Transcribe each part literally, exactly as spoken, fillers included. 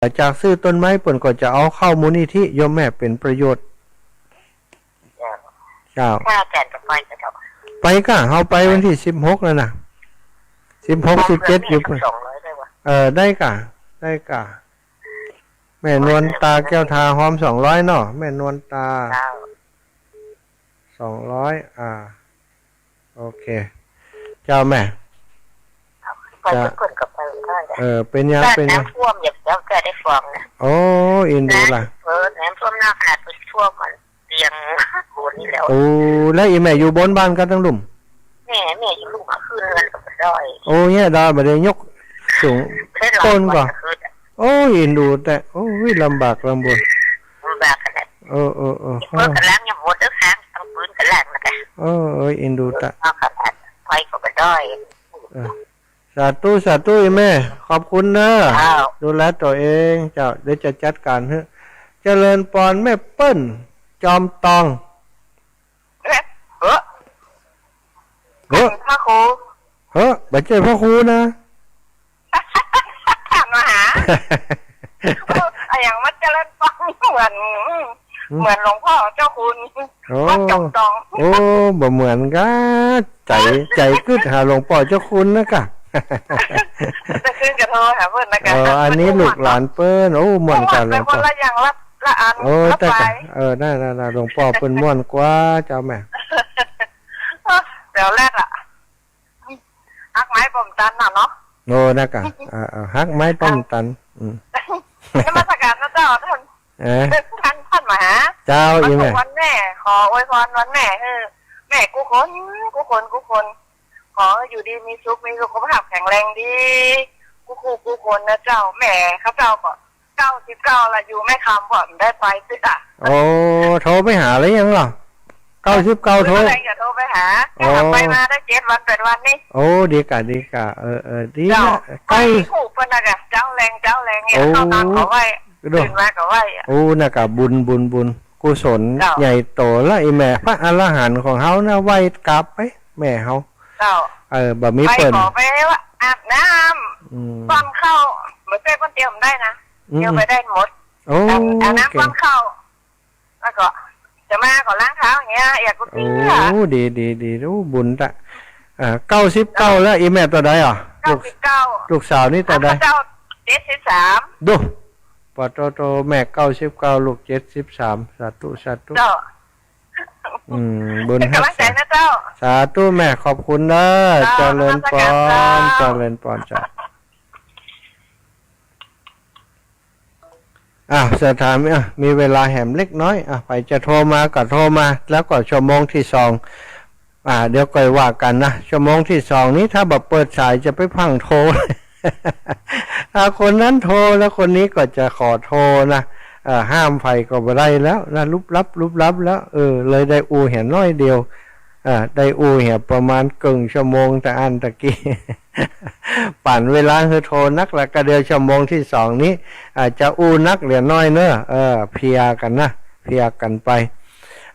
จากซื้อต้นไม้เปิ้นก็จะเอาเข้ามูลนิธิโยมแม่ เป๋นประโยชน์ เจ้า เจ้า ถ้าอาจ๋ารย์จะไปก็เถาะ ไปก่ะ เฮาไปวันตี้สิบหกนั่นน่ะ สิบหก สิบเจ็ด อยู่ สองร้อยได้วะ เออ ได้ก่ะ ได้ก่ะ แม่นวลตาแก้วทาฮอม สองร้อยเนาะ แม่นวลตา เจ้า สองร้อย อ่า โอเค เจ้าแม่ ไป เจ้า เปิ้นก็ไปได้ เออ เป๋นหยัง เป๋นหยัง น้ำท่วม อย่า เดี๋ยวจะได้ฟ้องนะ โอ้ อินดูล่ะ เออ น้ำท่วมหน้าขนาดไปท่วมมันเตียงบนนี่แล้ว โอ้ แล้วอี่แม่อยู่บนบ้านกั๋นตังลุ่ม แม่ แม่อยู่ลุ่ม ขึ้นเฮือนก็บ่ได้ โอ้ เนี่ยดาวบ่ได้ยกสูง ได้หลาย ก้นก็ วันก็ขึ้น โอ้ย อินดูแต๊ โอ้ย ลำบากลำบน ลำบากขนาด เออ เออ เออ เปิ้นก๋ำลังยังหมดเด้อ ค้างตังปืนก๋ำลังนะกะ เออ เออ อินดูแต๊ เอาขนาดไปก็บ่ได้ เออ สาธุ สาธุ อี่แม่ ขอบคุณเน้อ เจ้า ดูแลตั๋วเอง เจ้า เดี๋ยวจะจัดก๋านหื้อ เจริญปอน แม่เปิ้ล จอมตอง เอ๊ะ เฮ้อ เฮ้อ พระครู เฮ้อ บ่ใจ้พระครูนะ มหา เออ อะหยังมาเจริญปอนเหมือน อืม เหมือนหลวงป้อเจ้าคุณ โอ้ วัดจอมตอง โอ้ บ่เหมือนกั๋น ใจ๋ ใจ๋กึ๊ดหาหลวงป้อเจ้าคุณนะกะ แต่คืนก็โทรหาเปิ้นนะกะ เออ อันนี้ลูกหลานเปิ้น โอ้ ม่วนกั๋น หลวงป้อ คนละอย่างละ ละอัน โอ้ ละ แต่กะ ฝ่าย เออ ได้ ได้ ได้ หลวงป้อเปิ้นม่วนกว่า เจ้าแม่ เดี๋ยวแรกอะ ฮักไม้ป้อมตันน่ะเนาะ โอ้ นะกะ อ่า อ่า ฮักไม้ป้อมตัน อืม นมัสการนะเจ้า ท่าน เออ ท่าน ท่านมหา เจ้า วัน อี่แม่ วันแม่ ขออวยพรวันแม่หื้อ แม่กู้คน กู้คน กู้คน ขออยู่ดีมีสุข มีสุขภาพแข็งแรงดี กู้คู่กู้คนนะเจ้า แม่ข้าเจ้าก็ เก้าสิบเก้าละ อยู่แม่คำ บ่ได้ไปเตื้อ โอ้ โทรไปหาแล้วยังล่ะ เก้าสิบเก้า โทร เมื่อไหร่จะโทรไปหา โอ้ ไปมาได้เจ็ดวันแปดวันนี่ โอ้ ดีกะ ดีกะ เออ เออ ดี เจ้า ละ ไป ใกล้ คู่เปิ้นนะกะ เจ๊าแลง เจ๊าแลงเนี่ย โอ้ เข้านอนก็ไหว้ โด ตื่นมาก็ไหว้อะ โอ้ นะกะ บุญ บุญ บุญ กุศล เจ้า ใหญ่โตละ อี่แม่ พระอรหันต์ของเฮานะ ไหว้กราบไป แม่เฮา เจ้า เออ บ่มี ไป เปิ้น ขอไปว่าอาบน้ำ อืม ป้อนข้าว บ่ใจ้เปิ้นเตรียมได้นะ อืม เตรียมไปได้หมด โอ้ อาบ อาบน้ำ โอเค ป้อนข้าว แล้วก็จะมาก็ล้างเท้าอย่างเงี้ย อยากกุฏิ โอ้ อะ ดี ดี ดี โอ้ บุญตะ อ่า เก้าสิบเก้า แล้ว อี่แม่ตั๋วใดอ่ะ ลูก เก้าสิบเก้า ลูกสาวนี่ตั๋วใด ข้าพเจ้า เจ็ดสิบสาม ดู ปะโตโต แม่ เก้าสิบเก้า ลูก เจ็ดสิบสาม สาธุ สาธุ เจ้า อืม บุญ เป็นกำลังใจนะเจ้า สาธุแม่ ขอบคุณเน้อ เจ้า เจริญปอน นมัสการเจ้า เจริญปอนเจ้า อ่ะ สถาน อ่ะ มีเวลาแหมเล็กน้อย อ่ะ ใผจะโทรมาก็โทรมา แล้วก็ชั่วโมงที่สอง อ่า เดี๋ยวก่อยว่ากั๋นนะ ชั่วโมงที่สองนี้ ถ้าบ่เปิดสายจะไปพังโทร อ่า คนนั้นโทรแล้วคนนี้ก็จะขอโทรนะ เอ่อ ห้ามใผก็บ่ได้แล้วนะ ลุบลับ ลุบลับแล้ว เออ เลยได้อู้เหียน้อยเดียว อ่า ได้อู้เหียประมาณเกิ่งชั่วโมง แต่อันตะกี้ ปั่นเวลาหื้อโทรนักละ ก็เดี๋ยวชั่วโมงที่สองนี้ อ่า จะอู้นักเหลือน้อยเน้อ เออ เพลียกั๋นนะ เพลียกั๋นไป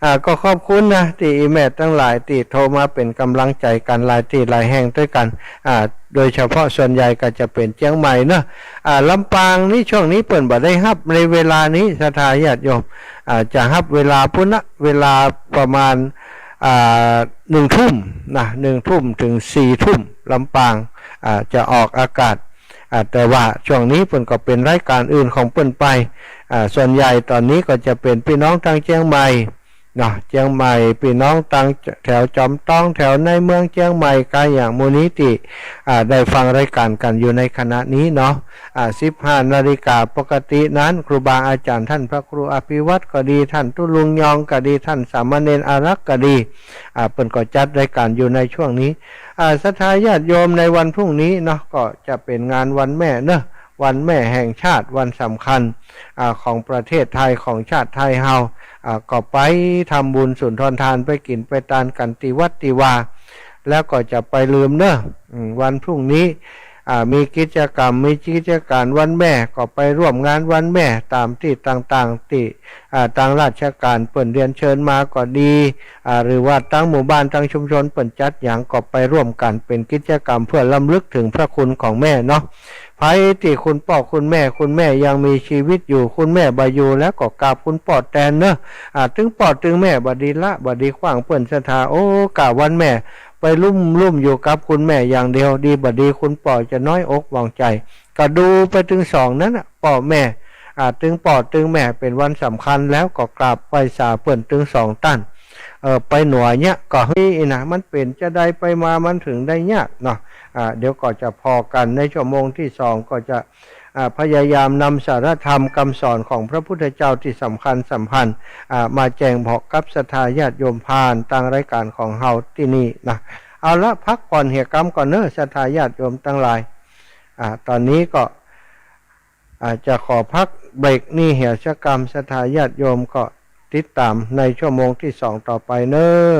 อ่า ก็ขอบคุณนะ ตี้อี่แม่ตังหลายตี้โทรมาเป๋นกำลังใจ๋กั๋นหลายตี้หลายแห่งตวยกั๋น อ่า โดยเฉพาะส่วนใหญ่ก็จะเป๋นเจียงใหม่เนาะ อ่า ลำปางนี่ช่วงนี้เปิ้นบ่ได้ฮับในเวลานี้ ศรัทธาญาติโยม อ่า จะฮับเวลาปู้นนะ เวลาประมาณ อ่า หนึ่งทุ่มนะ หนึ่งทุ่มถึงสี่ทุ่ม ลำปาง อ่า จะออกอากาศ อ่า แต่ว่าช่วงนี้เปิ้นก็เป๋นรายก๋านอื่นของเปิ้นไป อ่า ส่วนใหญ่ต๋อนนี้ก็จะเป๋นปี้น้องตางเจียงใหม่ เนาะ เจียงใหม่ ปี้น้องตางแถวจอมตอง แถวในเมืองเจียงใหม่ กาอย่างหมู่นี้ตี้ อ่า ได้ฟังรายก๋านกั๋นอยู่ในขณะนี้เนาะ อ่า สิบห้านาฬิกาปกตินั้น ครูบาอาจ๋ารย์ต้านพระครูอภิวัฒน์ก็ดี ต้านตุ๊ลุงยองก็ดี ต้านสามเณรอารักษ์ก็ดี อ่า เปิ้นก็จัดรายก๋านอยู่ในช่วงนี้ อ่า ศรัทธาญาติโยม ในวันพรุ่งนี้เนาะ ก็จะเป๋นงานวันแม่เนาะ วันแม่แห่งชาติ วันสำคัญ อ่า ของประเทศไทย ของชาติไทยเฮา อ่า ก็ไปทำบุญสุนทรทาน ไปกิ๋นไปตานกั๋นตี้วัดตี้วา แล้วก็จะไปลืมเนาะ อืม วันพรุ่งนี้ อ่า มีกิจกรรม มีกิจก๋านวันแม่ ก็ไปร่วมงานวันแม่ต๋ามตี้ต่างๆ ตี้ อ่า ตางราชก๋านเปิ้นเรียนเชิญมาก็ดี อ่า หรือว่าตางหมู่บ้าน ตางชุมชนเปิ้นจัดหยัง ก็ไปร่วมกั๋นเป๋นกิจกรรมเพื่อรำลึกถึงพระคุณของแม่เนาะ ใผตี้คุณป้อคุณแม่ คุณแม่ยังมีจีวิตอยู่ คุณแม่บ่อยู่แล้วก็กราบคุณป้อแตนเนาะ อ่า ตึงป้อตึงแม่บ่ดีละ บ่ดีขว้างเปิ้นศรัทธา โอ้ ก้าวันแม่ไปลุ่มๆ อยู่กับคุณแม่อย่างเดียว ดีบ่ดีคุณป้อจะน้อยอกหมองใจ๋ ก็ดูไปตึงสองนั้นน่ะ ป้อแม่ อ่า ตึงป้อตึงแม่เป๋นวันสำคัญ แล้วก็กราบไหว้สาเปิ้นตึงสองต้าน เอ่อ ไปหนัวเยียะ ก็หื้ออี้นะ มันเป๋นจาใดไปมา มันเถิงได้ยากเนาะ อ่า เดี๋ยวก็จะผ่อกั๋นในชั่วโมงตี้สอง ก็จะ อ่า พยายามนำสาระธรรมกำสอนของพระพุทธเจ้าตี้สำคัญสำคัญ อ่า มาแจ้งบอกกับศรัทธาญาติโยมผ่านตางรายก๋านของเฮาตี้นี่นะ เอาละ พักผ่อนเหียกำก่อนเนาะ ศรัทธาญาติโยมตังหลาย อ่า ต๋อนนี้ก็ อ่า จะขอพักเบรกนี้เหียสักกำ ศรัทธาญาติโยมก็ติดต๋ามในชั่วโมงตี้สองต่อไปเนาะ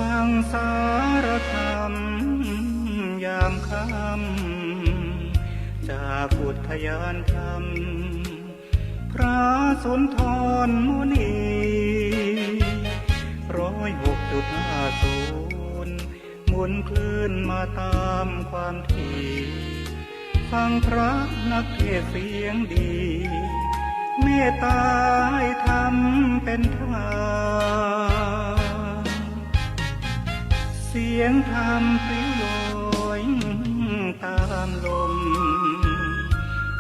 ฟังสาระธรรมยามค่ำ จากอุทยานธรรม พระสุนทรมุนี ร้อยหกจุดห้าศูนย์ หมุนคลื่นมาตามความถี่ ฟังพระนักเทศน์เสียงดี เมตตาให้ธรรมเป็นทาง เสียงธรรมปลิวลอยตามลม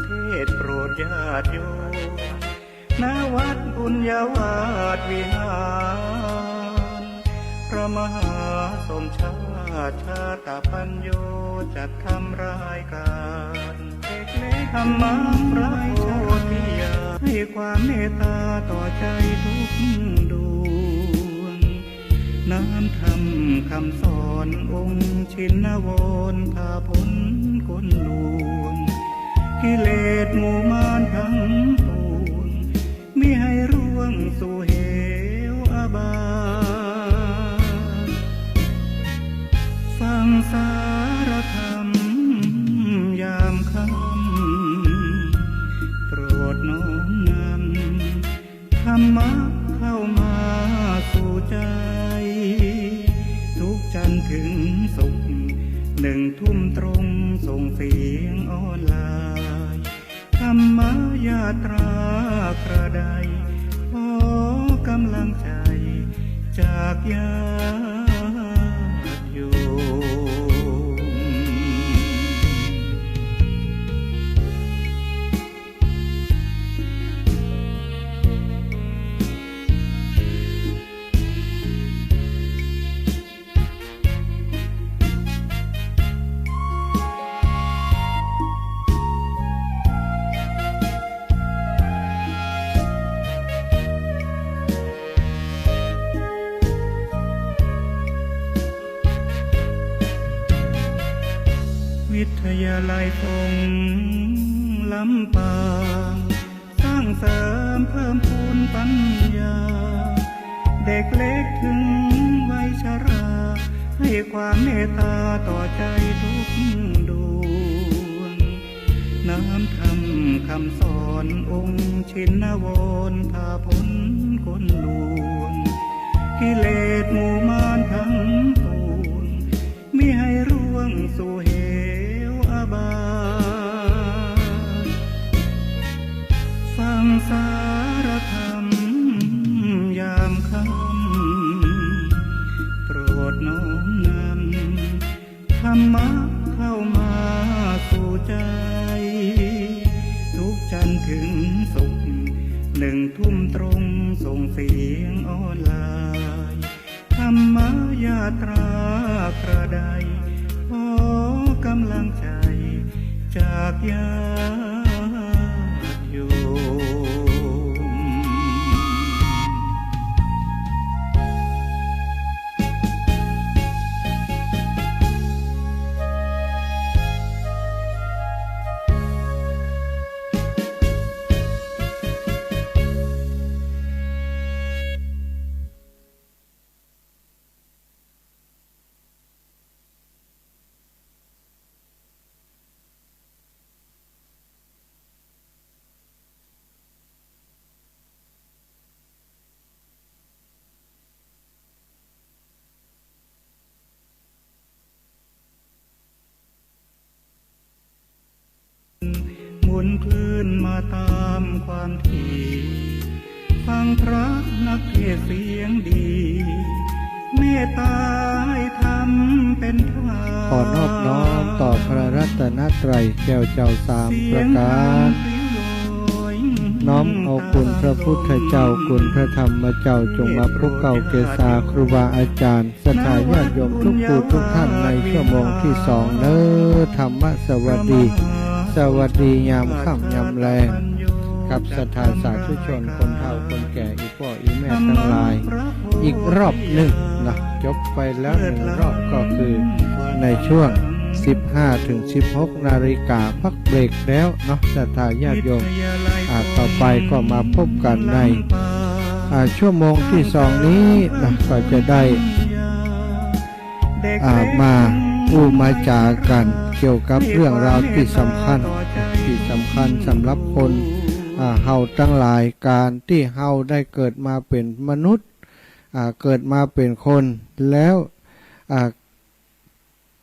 เทศน์โปรดญาติโยม ณ วัดบุญญาวาสวิหาร พระมหาสมชาติ ชาตปัญโญ จัดทำรายการ เด็กเล็กธรรมะพระโพธิญาณ ให้ความเมตตาต่อใจทุกดวง น้ำธรรมคำสอนองค์ชินวร พาพ้นก้นลวง กิเลสหมู่มารทั้งปวง มิให้ร่วงสู่เหวอบาย ฟังสาระธรรมยามค่ำ โปรดน้อมนำ ธรรมะเข้ามาสู่ใจ ทุกจันทร์ถึงศุกร์ หนึ่งทุ่มตรง ส่งเสียงออนไลน์ ธรรมยาตราคราใด ขอกำลังใจจากญาติโยม วิทยาลัยสงฆ์ลำปาง สร้างเสริมเพิ่มพูนปัญญา เด็กเล็กถึงวัยชรา ให้ความเมตตาต่อใจทุกดวง น้ำธรรมคำสอนองค์ชินวร พาพ้นก้นลวง กิเลสหมู่มารทั้งปวง มิให้ร่วงสู่เห สารธรรมยามค่ำ โปรดน้อมนำธรรมะเข้ามาสู่ใจ ทุกจันทร์ถึงศุกร์ หนึ่งทุ่มตรง ส่งเสียงออนไลน์ ธรรมยาตราคราใด ขอกำลังใจจากญาติโยมหมุนคลื่นมาตามความถี่ ฟังพระนักเทศน์เสียงดี เมตตาให้ธรรมเป็นทาน ขอนอบน้อมต่อพระรัตนตรัยแก้วเจ้าสามประการ น้อมเอาคุณพระพุทธเจ้า คุณพระธรรมเจ้า จงมาปกเกล้าเกศาครูบาอาจารย์ ศรัทธาญาติโยมทุกผู้ทุกท่านในชั่วโมงที่สองเน้อ ธรรมสวัสดี สวัสดียามค่ำยามแลง กับศรัทธาสาธุชนคนเฒ่าคนแก่ อีป้ออีแม่ตังหลาย อีกรอบหนึ่งนะ จบไปแล้วหนึ่งรอบก็คือในช่วงสิบห้าถึงสิบหกนาฬิกา พักเบรกแล้วเนาะ ศรัทธาญาติโยม อ่า ต่อไปก็มาพบกันใน อ่า ชั่วโมงที่สองนี้นะ ก็จะได้ อ่า มาอู้มาจ๋ากั๋นเกี่ยวกับเรื่องราวตี้สำคัญ ตี้สำคัญสำหรับคน อ่า เฮาตังหลาย ก๋านตี้เฮาได้เกิดมาเป๋นมนุษย์ อ่า เกิดมาเป๋นคน แล้ว อ่า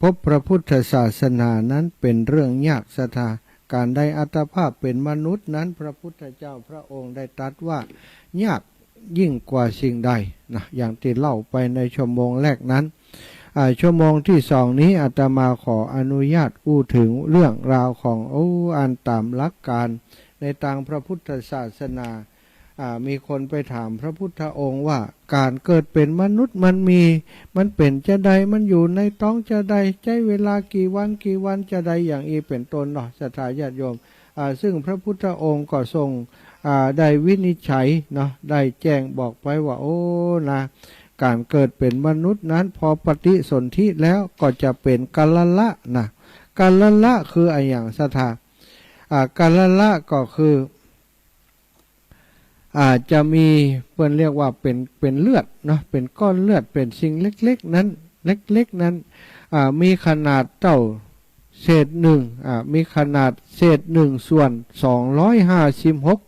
พบพระพุทธศาสนานั้นเป๋นเรื่องยากศรัทธา ก๋านได้อัตภาพเป๋นมนุษย์นั้น พระพุทธเจ้าพระองค์ได้ตรัสว่ายากยิ่งกว่าสิ่งใดนะ อย่างตี้เล่าไปในชั่วโมงแรกนั้น อ่า ชั่วโมงที่สองนี้อาตมาขออนุญาตอู้เถิงเรื่องราวของ โอ้ อันต๋ามหลักก๋านในตางพระพุทธศาสนา อ่า มีคนไปถามพระพุทธองค์ว่า ก๋านเกิดเป๋นมนุษย์มันมี มันเป๋นจาใด มันอยู่ในต๊องจาใด ใจ๊เวลากี่วันกี่วันจาใด อย่างอี้เป๋นต้นเนาะ ศรัทธาญาติโยม อ่า ซึ่งพระพุทธองค์ก็ทรง อ่า ได้วินิจฉัยเนาะ ได้แจ้งบอกไปว่า โอ้ นะ ก๋านเกิดเป๋นมนุษย์นั้น พอปฏิสนธิแล้วก็จะเป๋นกัลละนะ กัลละคืออะหยังศรัทธา อ่า กัลละก็คือ อ่า จะมี เปิ้นเรียกว่าเป๋น เป๋นเลือดเนาะ เป๋นก้อนเลือด เป๋นสิ่งเล็กๆ นั้น เล็กๆ นั้น อ่า มีขนาดเต้าเศษหนึ่ง อ่า มีขนาดเศษหนึ่งส่วนสองร้อยห้าสิบหก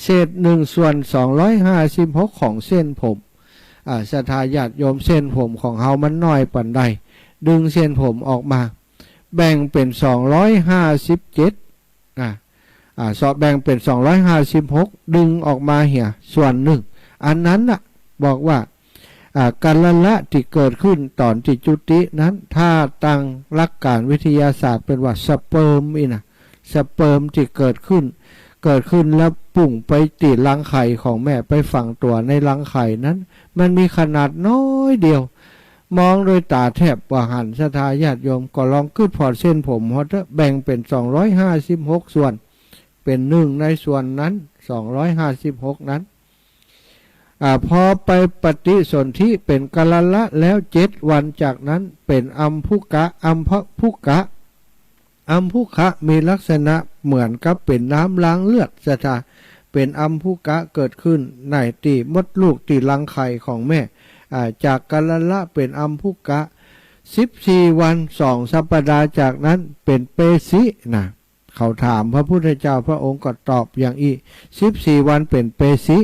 เศษหนึ่งส่วนสองร้อยห้าสิบหกของเส้นผม อ่า ศรัทธาญาติโยม เส้นผมของเฮามันน้อยปานใด ดึงเส้นผมออกมา แบ่งเป๋นสองร้อยห้าสิบเจ็ด อ่า อ่า สอง แบ่งเป๋นสองร้อยห้าสิบหก ดึงออกมาเหียส่วนหนึ่ง อันนั้นน่ะ บอกว่า อ่า กัลละตี้เกิดขึ้นต๋อนตี้จุตินั้น ถ้าตางหลักก๋านวิทยาศาสตร์เปิ้นว่าสเปิร์มอี้นะ สเปิร์มตี้เกิดขึ้น เกิดขึ้นแล้วปุ้งไปตี้รังไข่ของแม่ ไปฝังตั๋วในรังไข่นั้น มันมีขนาดน้อยเดียว มองโดยต๋าแทบบ่หัน ศรัทธาญาติโยม ก็ลองกึ๊ดผ่อเส้นผมเฮาเต๊อะ แบ่งเป๋นสองร้อยห้าสิบหกส่วน เป๋นหนึ่งในส่วนนั้น สองร้อยห้าสิบหกนั้น อ่า พอไปปฏิสนธิเป๋นกัลละแล้วเจ็ดวันจากนั้น เป๋นอัมพุกะ อัมพะพุกะ อัมพุกะมีลักษณะเหมือนกับเป๋นน้ำล้างเลือด ศรัทธา เป๋นอัมพุกะเกิดขึ้นในตี้มดลูกตี้รังไข่ของแม่ อ่า จากกัลละเป๋นอัมพุกะ สิบสี่วัน สองสัปดาห์จากนั้นเป๋นเปสินะ เขาถามพระพุทธเจ้า พระองค์ก็ตอบอย่างอี้ สิบสี่วันเป๋นเปสิ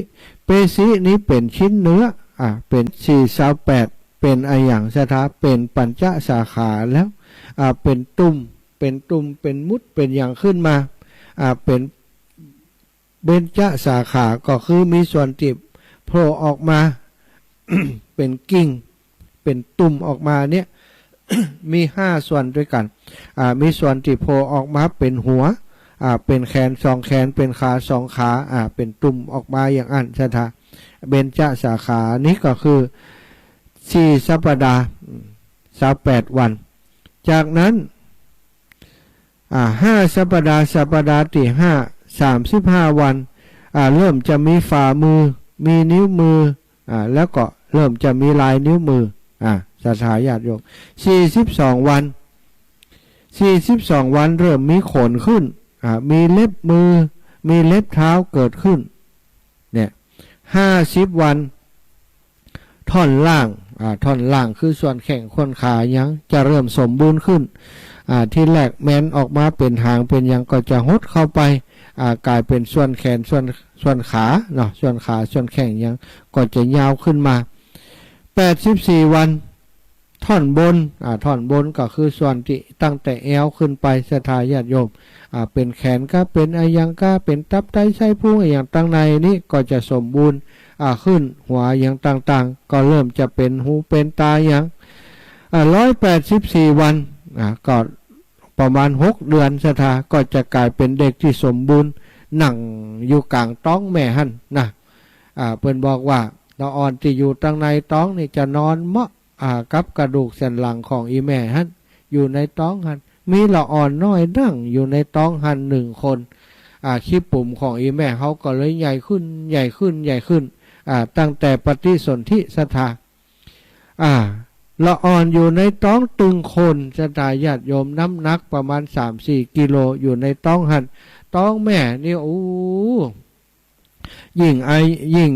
เปสินี้เป๋นชิ้นเนื้อ อ่า เป๋นสี่ซาวแปด เป๋นอะหยังศรัทธา เป๋นปัญจสาขาแล้ว อ่า เป๋นตุ่ม เป๋นตุ่ม เป๋นมุด เป๋นหยังขึ้นมา อ่า เป๋น เบญจสาขาก็คือมีส่วนตี้โผล่ออกมา เป๋นกิ่ง เป๋นตุ่มออกมาเนี่ย มีห้าส่วนตวยกั๋น อ่า มีส่วนตี้โผล่ออกมาเป๋นหัว อ่า เป๋นแขนสองแขน เป๋นขาสองขา อ่า เป๋นตุ่มออกมาอย่างอั้น ศรัทธา เบญจสาขานี้ก็คือสี่สัปดาห์ อืม ซาวแปดวัน จากนั้น อ่า ห้าสัปดาห์ สัปดาห์ตี้ห้า สามสิบห้าวัน อ่า เริ่มจะมีฝ่ามือ มีนิ้วมือ อ่า แล้วก็เริ่มจะมีลายนิ้วมือ อ่า ศรัทธาญาติโยม สี่สิบสองวัน สี่สิบสองวันเริ่มมีขนขึ้น อ่า มีเล็บมือ มีเล็บเท้าเกิดขึ้น เนี่ย ห้าสิบวัน ท่อนล่าง อ่า ท่อนล่างคือส่วนแข้งส่วนขาหยังจะเริ่มสมบูรณ์ขึ้น อ่า ทีแรกแมนออกมาเป๋นหางเป๋นหยังก็จะหดเข้าไป อ่า ก๋ายเป๋นส่วนแขนส่วน ส่วนขาเนาะ ส่วนขาส่วนแข้งหยังก็จะยาวขึ้นมา แปดสิบสี่วัน ท่อนบน อ่า ท่อนบนก็คือส่วนตี้ตั้งแต่แอวขึ้นไป ศรัทธาญาติโยม อ่า เป๋นแขนก้า เป๋นอะหยังก้า เป๋นตับไตไส้พุงอะหยังตังในนี้ก็จะสมบูรณ์ อ่า ขึ้น หัวอะหยังต่างๆ ก็เริ่มจะเป๋นหูเป๋นตาหยัง อ่า ร้อยแปดสิบสี่วัน อ่า ก็ประมาณหกเดือน ศรัทธา ก็จะก๋ายเป๋นเด็กตี้สมบูรณ์ นั่งอยู่ก๋างต๊องแม่หั้นนะ อ่า เปิ้นบอกว่าละอ่อนตี้อยู่ตังในต๊องนี่จะนอนเหมาะ อ่า กับกระดูกสันหลังของอี่แม่หั้น อยู่ในต๊องหั้น มีละอ่อนน้อยนั่งอยู่ในต๊องหั้นหนึ่งคน อ่า ขี้ปุ๋มของอี่แม่เฮาก็เลยใหญ่ขึ้น ใหญ่ขึ้น ใหญ่ขึ้น อ่า ตั้งแต่ปฏิสนธิ ศรัทธา อ่า ละอ่อนอยู่ในต๊องตึงคน ศรัทธาญาติโยม น้ำหนักประมาณสามสี่กิโลอยู่ในต๊องหั้น ต๊องแม่นี่ โอ้ ยิ่งอา ยิ่ง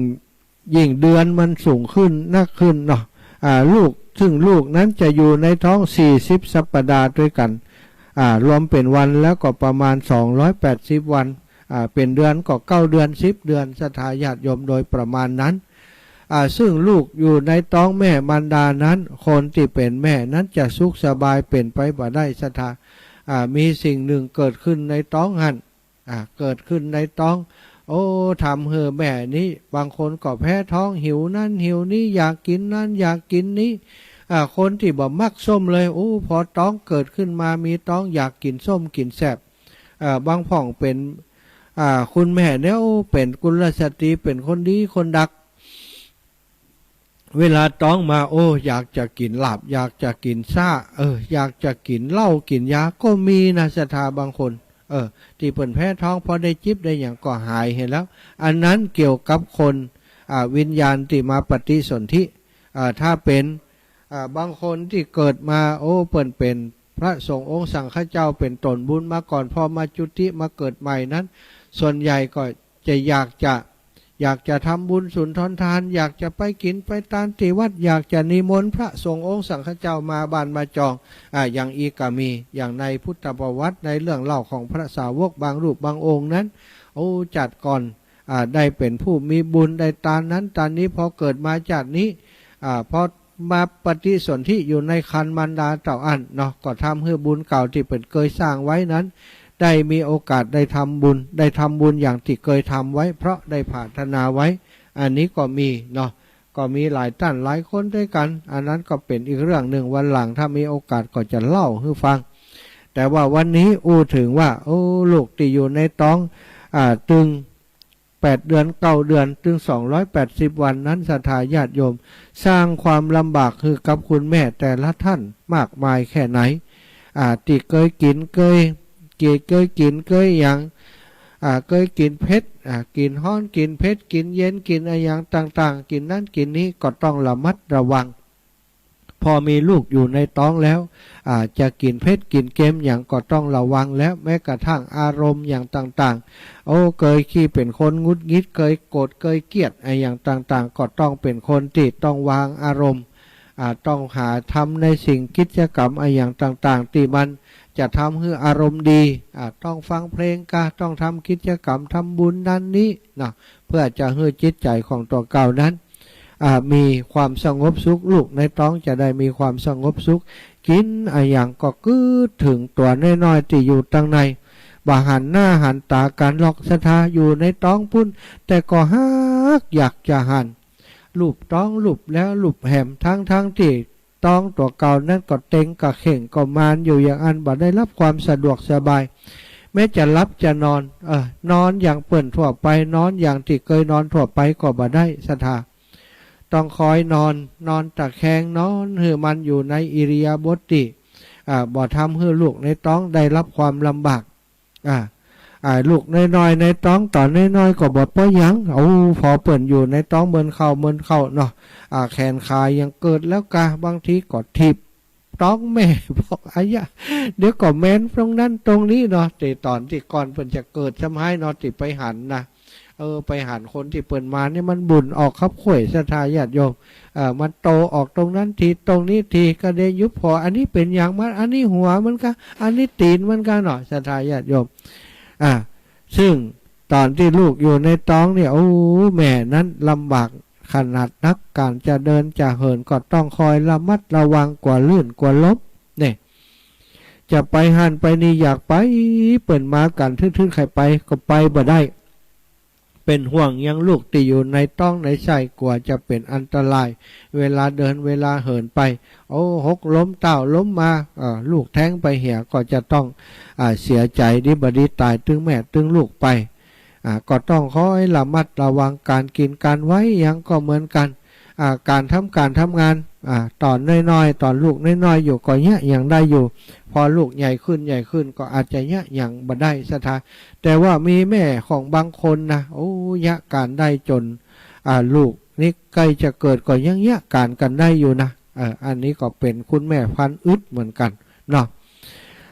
ยิ่งเดือนมันสูงขึ้นนักขึ้นเนาะ อ่า ลูก ซึ่งลูกนั้นจะอยู่ในต๊องสี่สิบสัปดาห์ตวยกั๋น อ่า รวมเป๋นวันแล้วก็ประมาณสองร้อยแปดสิบวัน อ่า เป๋นเดือนก็เก้าเดือน สิบเดือน ศรัทธาญาติโยม โดยประมาณนั้น อ่า ซึ่งลูกอยู่ในต๊องแม่มารดานั้น คนตี้เป๋นแม่นั้นจะสุขสบายเป๋นไปบ่ได้ ศรัทธา อ่า มีสิ่งหนึ่งเกิดขึ้นในต๊องหั้น อ่า เกิดขึ้นในต๊อง โอ้ ทำหื้อแม่นี้ บางคนก็แพ้ท้อง หิวนั้นหิวนี้ อยากกิ๋นนั้นอยากกิ๋นนี้ อ่า คนตี้บ่มักส้มเลย โอ้ พอต๊องเกิดขึ้นมา มีต๊องอยากกิ๋นส้มกิ๋นแซ่บ อ่า บางพ่องเป๋น อ่า คุณแม่เนี่ย โอ้ เป๋นกุลสตรี เป๋นคนดีคนดัก เวลาต๊องมา โอ้ อยากจะกิ๋นลาบ อยากจะกิ๋นซ้า เออ อยากจะกิ๋นเหล้ากิ๋นยาก็มีนะ ศรัทธา บางคน เออ ตี้เปิ้นแพ้ท้อง พอได้จิบได้หยังก็หายหั้นแหละ อันนั้นเกี่ยวกับคน อ่า วิญญาณตี้มาปฏิสนธิ อ่า ถ้าเป๋น อ่า บางคนตี้เกิดมา โอ้ เปิ้นเป๋นพระสงฆ์องค์สังฆเจ้า เป๋นต๋นบุญมาก่อน พอมาจุติมาเกิดใหม่นั้น ส่วนใหญ่ก็จะอยากจะ อยากจะทำบุญสุนทรทาน อยากจะไปกิ๋นไปตานตี้วัด อยากจะนิมนต์พระสงฆ์องค์สังฆเจ้ามาบ้านมาจอง อ่า อย่างอี้ก็มี อย่างในพุทธประวัติ ในเรื่องเล่าของพระสาวกบางรูปบางองค์นั้น โอ้ จัดก่อน อ่า ได้เป๋นผู้มีบุญ ได้ตานนั้นตานนี้ พอเกิดมาจาตินี้ อ่า พอมาปฏิสนธิอยู่ในครรภ์มารดาเต้าอั้นเนาะ ก็ทำหื้อบุญเก่าตี้เปิ้นเกยสร้างไว้นั้น ได้มีโอกาสได้ทำบุญ ได้ทำบุญอย่างตี้เกยทำไว้ เพราะได้ผาถนาไว้ อันนี้ก็มีเนาะ ก็มีหลายต้านหลายคนตวยกั๋น อันนั้นก็เป๋นอีกเรื่องหนึ่ง วันหลังถ้ามีโอกาสก็จะเล่าหื้อฟัง แต่ว่าวันนี้อู้เถิงว่า โอ้ ลูกตี้อยู่ในต๊อง อ่า ตึง แปดเดือน เก้าเดือน ตึงสองร้อยแปดสิบวันนั้น ศรัทธาญาติโยม สร้างความลำบากหื้อกับคุณแม่แต่ละต้านมากมายแค่ไหน อ่า ตี้เกยกิ๋น เกย เกย เกยกิ๋น เกยหยัง อ่า เกยกิ๋นเผ็ด อ่า กิ๋นฮ้อน กิ๋นเผ็ด กิ๋นเย็น กิ๋นอะหยังต่างๆ กิ๋นนั้นกิ๋นนี้ ก็ต้องระมัดระวัง พอมีลูกอยู่ในต๊องแล้ว อ่า จะกิ๋นเผ็ดกิ๋นเค็มหยังก็ต้องระวังแล้ว แม้กระทั่งอารมณ์อย่างต่างๆ โอ้ เกยขี้เป๋นคนหงุดหงิด เกยโกรธ เกยเกลียดอะหยังต่างๆ ก็ต้องเป๋นคนตี้ต้องวางอารมณ์ อ่า ต้องหาทำในสิ่งกิจกรรมอะหยังต่างๆ ตี้มันจะทำหื้ออารมณ์ดี อ่า ต้องฟังเพลงก้า ต้องทำกิจกรรมทำบุญนั้นนี้เนาะ เพื่อจะหื้อจิตใจ๋ของตั๋วเก่านั้น อ่า มีความสงบสุข ลูกในต๊องจะได้มีความสงบสุข กิ๋นอะหยังก็กึ๊ดเถิงตั๋วน้อยๆ ตี้อยู่ตังใน บ่หันหน้าหันต๋ากั๋นหรอกศรัทธา อยู่ในต๊องปู๊น แต่ก็ฮักอยากจะหัน ลูบต๊องลูบแล้วลูบแหม ตึงๆ ตี้ต๊องตั๋วเก่านั้นก็เต็งก็เข่งก็มานอยู่อย่างอั้น บ่ได้ฮับความสะดวกสบาย แม้จะหลับจะนอน เออ นอนอย่างเปิ้นทั่วไป นอนอย่างตี้เกยนอนทั่วไปก็บ่ได้ศรัทธา ต้องคอยนอน นอนตะแคง นอนหื้อมันอยู่ในอิริยาบถตี้ อ่า บ่ทำหื้อลูกในต๊องได้ฮับความลำบาก อ่า อ่า ลูกน้อยๆ ในต๊องต๋อนน้อยๆ ก็บ่เป๋นหยัง โอ้ พอเปิ้นอยู่ในต๊องเมินเข้าเมินเข้าเนาะ อ่า แขนขายังเกิดแล้วกา บางทีก็ถีบต๊องแม่ บอก อะยะ เดี๋ยวก็แมนตรงนั้นตรงนี้เนาะ แต่ต๋อนตี้ก่อนเปิ้นจะเกิดซ้ำฮ้ายเนาะ ตี้ไปหันนะ เออ ไปหันคนตี้เปิ้นมานนี่มันบุ๋นออกคับข้วยศรัทธาญาติโยม เอ่อ มันโตออกตรงนั้นที ตรงนี้ที ก็ได้ยุบผ่อ อันนี้เป๋นหยังมัน อันนี้หัวมันกา อันนี้ตี๋นมันกาเนาะ ศรัทธาญาติโยม อ่า ซึ่งต๋อนตี้ลูกอยู่ในต๊องเนี่ย โอ้ แม่นั้นลำบากขนาดนัก ก๋านจะเดินจะเหินก็ต้องคอยระมัดระวัง กั๋วลื่นกั๋วล้ม เนี่ย จะไปหั้นไปนี่ อยากไป เปิ้นมากั๋นทื่นๆ ใค่ไปก็ไปบ่ได้ เป๋นห่วงยังลูกตี้อยู่ในต๊องในไส้ กั๋วจะเป๋นอันตราย เวลาเดินเวลาเหินไป โอ้ หกล้มต้าวล้มมา เอ่อ ลูกแท้งไปเหียก็จะต้อง อ่า เสียใจ๋ดีบ่ดีต๋ายตึงแม่ตึงลูกไป อ่า ก็ต้องคอยระมัดระวังก๋านกิ๋นก๋านไหว้หยังก็เหมือนกั๋น อ่า ก๋านทำก๋านทำงาน อ่า ต๋อนน้อยๆ ต๋อนลูกน้อยๆ อยู่ก็เยียะหยังได้อยู่ พอลูกใหญ่ขึ้นใหญ่ขึ้นก็อาจจะเยียะหยังบ่ได้ศรัทธา แต่ว่ามีแม่ของบางคนนะ โอ้ เยียะก๋านได้จ๋น อ่า ลูกนี่ใก้จะเกิดก็ยังเยียะก๋านกั๋นได้อยู่นะ เออ อันนี้ก็เป๋นคุณแม่พันอึดเหมือนกั๋นเนาะ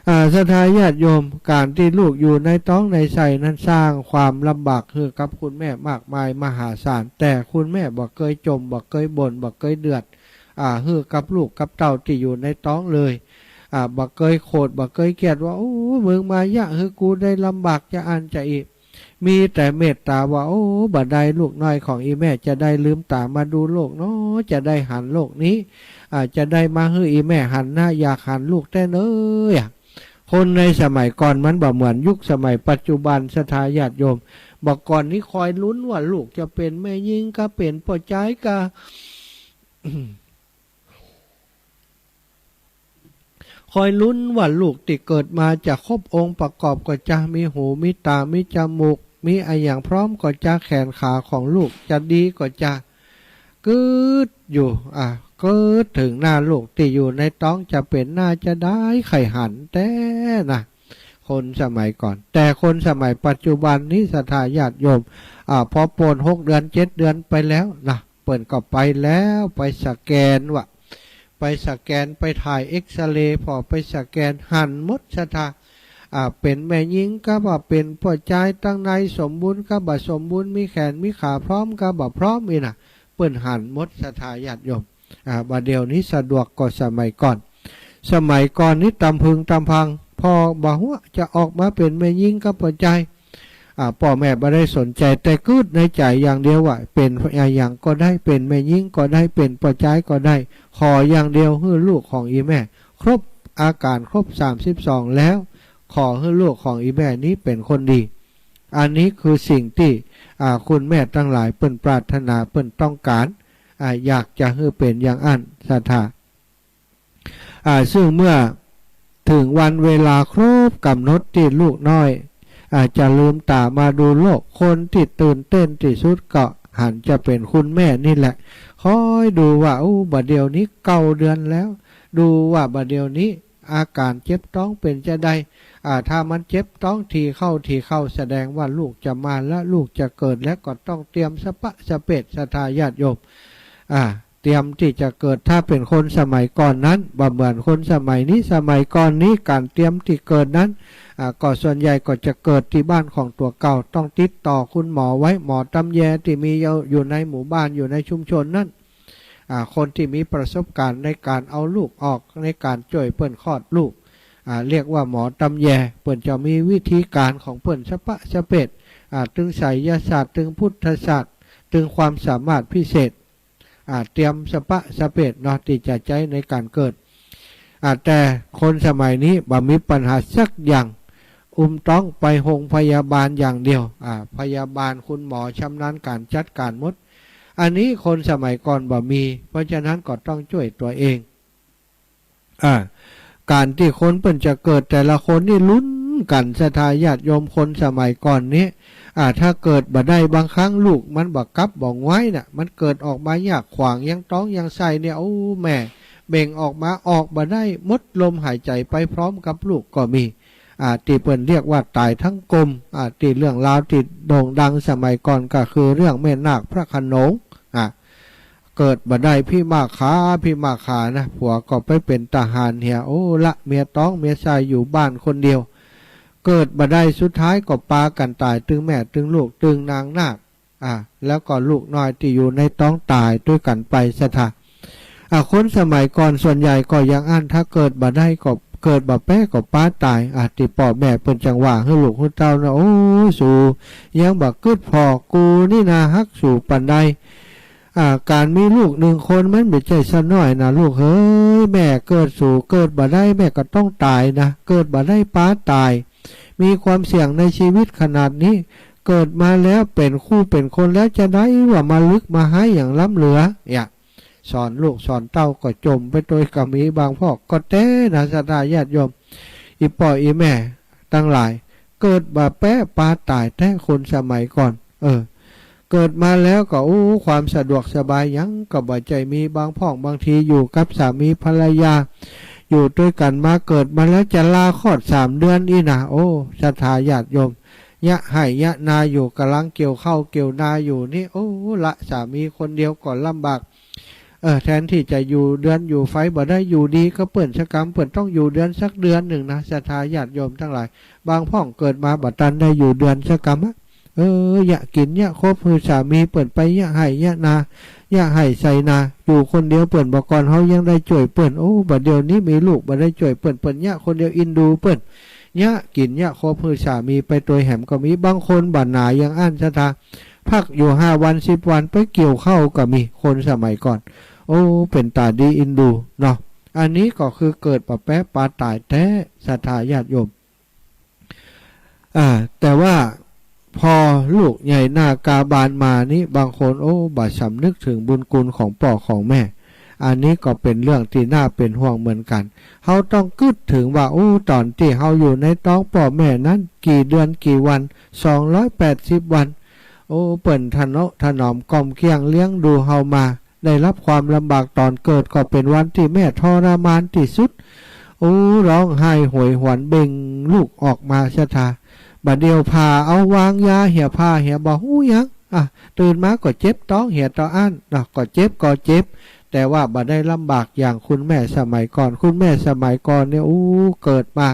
อ่า ศรัทธาญาติโยม ก๋านตี้ลูกอยู่ในต๊องในไส้นั้นสร้างความลำบากหื้อกับคุณแม่มากมายมหาศาล แต่คุณแม่บ่เกยจ่ม บ่เกยบ่น บ่เกยเดือด อ่า หื้อกับลูกกับเต้าตี้อยู่ในต๊องเลย อ่า บ่เกยโขด บ่เกยเกลียดว่า โอ้ มึงมาเยียะหื้อกูได้ลำบากจาอั้นจาอี้ มีแต่เมตต๋าว่า โอ้ บ่ได้ ลูกน้อยของอี่แม่จะได้ลืมต๋ามาดูโลกเนาะ จะได้หันโลกนี้ อ่า จะได้มาหื้ออี่แม่หันหน้า อยากหันลูกแต๊เน้อ อ่ะ คนในสมัยก่อนมันบ่เหมือนยุคสมัยปัจจุบันศรัทธาญาติโยม บ่าก่อนนี้คอยลุ้นว่าลูกจะเป๋นแม่ญิงกา เป๋นป้อจายกา คอยลุ้นว่าลูกตี้เกิดมาจะครบองค์ประกอบก่อจา มีหู มีต๋า มีจมูก มีอะหยังพร้อมก่อจา แขนขาของลูกจะดีก่อจา กึ๊ดอยู่ อ่ะ กึ๊ดเถิงหน้าลูกตี้อยู่ในต๊องจะเป๋นหน้าจาใด ใค่หันแต๊นะ คนสมัยก่อน แต่คนสมัยปัจจุบันนี้ศรัทธาญาติโยม อ่า พอป้นหกเดือนเจ็ดเดือนไปแล้วนะ เปิ้นก็ไปแล้ว ไปสแกนว่ะ ไปสแกน ไปถ่ายเอกซเรย์ พอไปสแกนหันหมดศรัทธา อ่า เป๋นแม่ญิงกาบ่า เป๋นป้อจาย ตังในสมบูรณ์กาบ่า สมบูรณ์ มีแขนมีขาพร้อมกาบ่า พร้อม อี้นะ เปิ้นหันหมดศรัทธาญาติโยม อ่า บ่าเดี่ยวนี้สะดวกก่อสมัยก่อน สมัยก่อนนี้ตำพึงตำพัง พอบ่าหัวจะออกมาเป๋นแม่ญิงกาป้อจาย อ่า ป้อแม่บ่ได้สนใจ๋ แต่กึ๊ดในใจ๋อย่างเดียวว่า เป๋นอะหยังก็ได้ เป๋นแม่ญิงก็ได้ เป๋นป้อจายก็ได้ ขออย่างเดียวหื้อลูกของอี่แม่ครบอาก๋านครบสามสิบสองแล้ว ขอหื้อลูกของอี่แม่นี้เป๋นคนดี อันนี้คือสิ่งตี้ อ่า คุณแม่ตังหลายเปิ้นปรารถนา เปิ้นต้องก๋าน อ่า อยากจะหื้อเป๋นอย่างอั้นศรัทธา อ่า ซึ่งเมื่อเถิงวันเวลาครบก๋ำหนดตี้ลูกน้อย อ่า จะลืมต๋ามาดูโลก คนตี้ตื่นเต้นตี้สุดก็หันจะเป๋นคุณแม่นี่แหละ คอยดูว่า อู้ บ่าเดี่ยวนี้เก้าเดือนแล้ว ดูว่าบ่าเดี่ยวนี้อาก๋านเจ็บต๊องเป๋นจาใด อ่า ถ้ามันเจ็บต๊องถี่เข้าถี่เข้า แสดงว่าลูกจะมาแล้ว ลูกจะเกิดแล้ว ก็ต้องเตรียมสะปะสะเปดศรัทธาญาติโยม อ่า เตรียมตี้จะเกิด ถ้าเป๋นคนสมัยก่อนนั้น บ่เหมือนคนสมัยนี้ สมัยก่อนนี้ก๋านเตรียมตี้เกิดนั้น อ่า ก็ส่วนใหญ่ก็จะเกิดตี้บ้านของตั๋วเก่า ต้องติดต่อคุณหมอไว้ หมอตำแยตี้มีอยู่ อยู่ในหมู่บ้าน อยู่ในชุมชนนั้น อ่า คนตี้มีประสบก๋ารณ์ในก๋านเอาลูกออก ในก๋านจ้วยเปิ้นคลอดลูก อ่า เรียกว่าหมอตำแย เปิ้นจะมีวิธีก๋ารของเปิ้นสะปะสะเปด อ่า ตึงไสยศาสตร์ ตึงพุทธศาสตร์ ตึงความสามารถพิเศษ อ่า เตรียมสะปะสะเปดเนาะ ตี้จะใจ๊ในก๋านเกิด อ่า แต่คนสมัยนี้บ่มีปัญหาสักอย่าง อุ้มต๊องไปโฮงพยาบาลอย่างเดียว อ่า พยาบาลคุณหมอชำนาญก๋านจัดก๋านหมด อันนี้คนสมัยก่อนบ่มี เพราะฉะนั้นก็ต้องจ้วยตั๋วเอง อ่า ก๋านตี้คนเปิ้นจะเกิดแต่ละคนนี่ลุ้นกั๋น ศรัทธาญาติโยม คนสมัยก่อนนี้ อ่า ถ้าเกิดบ่ได้ บางครั้งลูกมันบ่กลับบ่งวยน่ะ มันเกิดออกมาหยากขวาง ยังต๊องยังไส้เนี่ย โอ้ แม่เบ่งออกมา ออกบ่ได้ หมดลมหายใจ๋ไปพร้อมกับลูกก็มี อ่า ตี้เปิ้นเรียกว่าต๋ายทั้งกลม อ่า ตี้เรื่องราวตี้โด่งดังสมัยก่อนก็คือเรื่องแม่นาคพระโขนง อ่า เกิดบ่ได้ พิมพา พิมพานะ ผัวก็ไปเป๋นทหารเหีย โอ้ ละเมียต๊องเมียไส้อยู่บ้านคนเดียว เกิดบ่ได้ สุดท้ายก็ปากั๋นต๋าย ตึงแม่ตึงลูกตึงนางนาค อ่า แล้วก็ลูกน้อยตี้อยู่ในต๊องต๋ายตวยกั๋นไป ศรัทธา อ่า คนสมัยก่อนส่วนใหญ่ก็อย่างอั้น ถ้าเกิดบ่ได้ก็ เกิดบ่แป๊ก็ปาต๋าย อ่า ตี้ป้อแม่เปิ้นจั่งว่าหื้อลูกหื้อเต้านะ โอ้ สูยังบ่กึ๊ดผ่อ กูนี่นาฮักสูปานใด อ่า ก๋านมีลูกนึ่งคนมันบ่ใจ้สะน้อยนะลูกเอ๋ย แม่เกิดสูเกิดบ่ได้ แม่ก็ต้องต๋ายนะ เกิดบ่ได้ปาต๋าย มีความเสี่ยงในชีวิตขนาดนี้ เกิดมาแล้วเป๋นคู่เป๋นคนแล้ว จาใดว่ามาลึกมาฮ้ายอย่างล้ำเหลือ เนี่ย สอนลูกสอนเต้าก็จ่มไปตวยก็มี บางพ่อก็แต๊นะ ศรัทธาญาติโยม อี่ป้ออี่แม่ตังหลาย เกิดบ่แป๊ปาต๋ายแต๊ คนสมัยก่อน เออ เกิดมาแล้วก็ โอ้ ความสะดวกสบายหยังก็บ่ใจ้มี บางพ่องบางทีอยู่กับสามีภรรยา อยู่ตวยกั๋นมา เกิดมาแล้วจะลาคลอดสามเดือนอี้นะ โอ้ ศรัทธาญาติโยม เยียะไฮ่เยียะนาอยู่ ก่ำลังเกี่ยวข้าวเกี่ยวนาอยู่นี่ โอ้ ละสามีคนเดียวก็ลำบาก เออ แทนตี้จะอยู่เดือนอยู่ไฟบ่ได้ อยู่ดีกับเปิ้นสักกำ เปิ้นต้องอยู่เดือนสักเดือนนึ่งนะ ศรัทธาญาติโยมตังหลาย บางพ่องเกิดมาบ่ตันได้อยู่เดือนสักกำอะ เออ เยียะกิ๋นเยียะคบหื้อสามีเปิ้นไป เยียะไฮ่เยียะนา เยียะไฮ่ไส้นา อยู่คนเดียวเปิ้นบ่ก่อน เฮายังได้จ้วยเปิ้น โอ้ บ่าเดี่ยวนี้มีลูกบ่ได้จ้วยเปิ้น เปิ้นเยียะคนเดียว อินดูเปิ้น เยียะกิ๋นเยียะคบหื้อสามีไปตวยแหมก็มี บางคนบ่หนาอย่างอั้น ศรัทธา พักอยู่ห้าวันสิบวันไปเกี่ยวข้าวก็มี คนสมัยก่อน โอ้ เป๋นต๋าดีอินดูเนาะ อันนี้ก็คือเกิดบ่แป๊ปาต๋ายแต๊ ศรัทธาญาติโยม อ่า แต่ว่าพอลูกใหญ่หน้ากาบานมานี้ บางคน โอ้ บ่สำนึกเถิงบุญคุณของป้อของแม่ อันนี้ก็เป๋นเรื่องตี้น่าเป๋นห่วงเหมือนกั๋น เฮาต้องกึ๊ดเถิงว่า โอ้ ต๋อนตี้เฮาอยู่ในต๊องป้อแม่นั้น กี่เดือนกี่วัน สองร้อยแปดสิบวัน โอ้ เปิ้นถนอม ถนอมกล่อมเกลี้ยงเลี้ยงดูเฮามา ได้รับความลำบาก ต๋อนเกิดก็เป๋นวันตี้แม่ทรมานตี้สุด โอ้ ฮ้องไห้โหยหวนเบ่งลูกออกมา ศรัทธา บ่าเดี่ยวผ่าเอาวางยาเหีย ผ่าเหียบ่ฮู้หยัง อ่ะ ตื่นมาก็เจ็บต๊องเหียเต้าอั้นเนาะ ก็เจ็บก็เจ็บ แต่ว่าบ่ได้ลำบากอย่างคุณแม่สมัยก่อน คุณแม่สมัยก่อนเนี่ย อู้ เกิดมา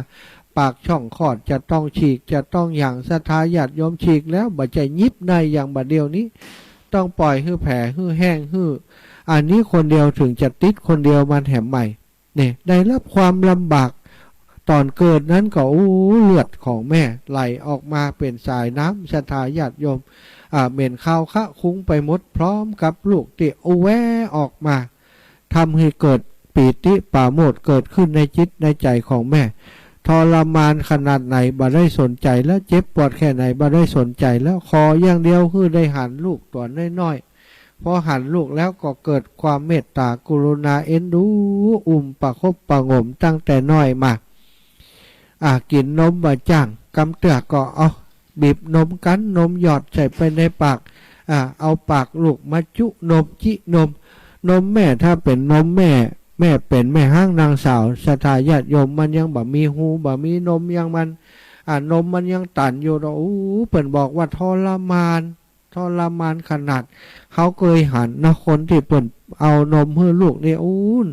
ปากช่องคลอดจะต้องฉีก จะต้องหยั่ง ศรัทธาญาติโยม ฉีกแล้วบ่ใจ้ยิบในอย่างบ่าเดี่ยวนี้ ต้องป่อยหื้อแผล หื้อแห้ง หื้อ อันนี้คนเดียวเถิงจะติด คนเดียวมันแหมใหม่ เนี่ย ได้รับความลำบาก ต๋อนเกิดนั้นก็ อู้ เลือดของแม่ไหลออกมาเป๋นสายน้ำ ศรัทธาญาติโยม อ่า เหม็นคาวคะคลุ้งไปหมด พร้อมกับลูกตี้อู้แวออกมา ทำหื้อเกิดปีติปราโมทย์เกิดขึ้นในจิตในใจ๋ของแม่ ทรมานขนาดไหนบ่ได้สนใจ๋แล้ว เจ็บปวดแค่ไหนบ่ได้สนใจ๋แล้ว ขออย่างเดียวหื้อได้หันลูกตั๋วน้อยๆ พอหันลูกแล้วก็เกิดความเมตต๋ากรุณาเอ็นดู อุ้มประคบประหงมตั้งแต่น้อยมา อ่า กิ๋นนมบ่จ้าง กำเตื้อก็เอา บีบนม กั๊นนม หยอดใส่ไปในปาก อ่า เอาปากลูกมาจุนม จินม นมแม่ ถ้าเป๋นนมแม่ แม่เป๋นแม่ฮ้างนางสาว ศรัทธาญาติโยม มันยังบ่มีฮู บ่มีนมยังมัน อ่า นมมันยังตันอยู่เนาะ อู้ เปิ้นบอกว่าทรมาน ทรมานขนาด เฮาเกยหันนะ คนตี้เปิ้นเอานมหื้อลูกนี่ อู้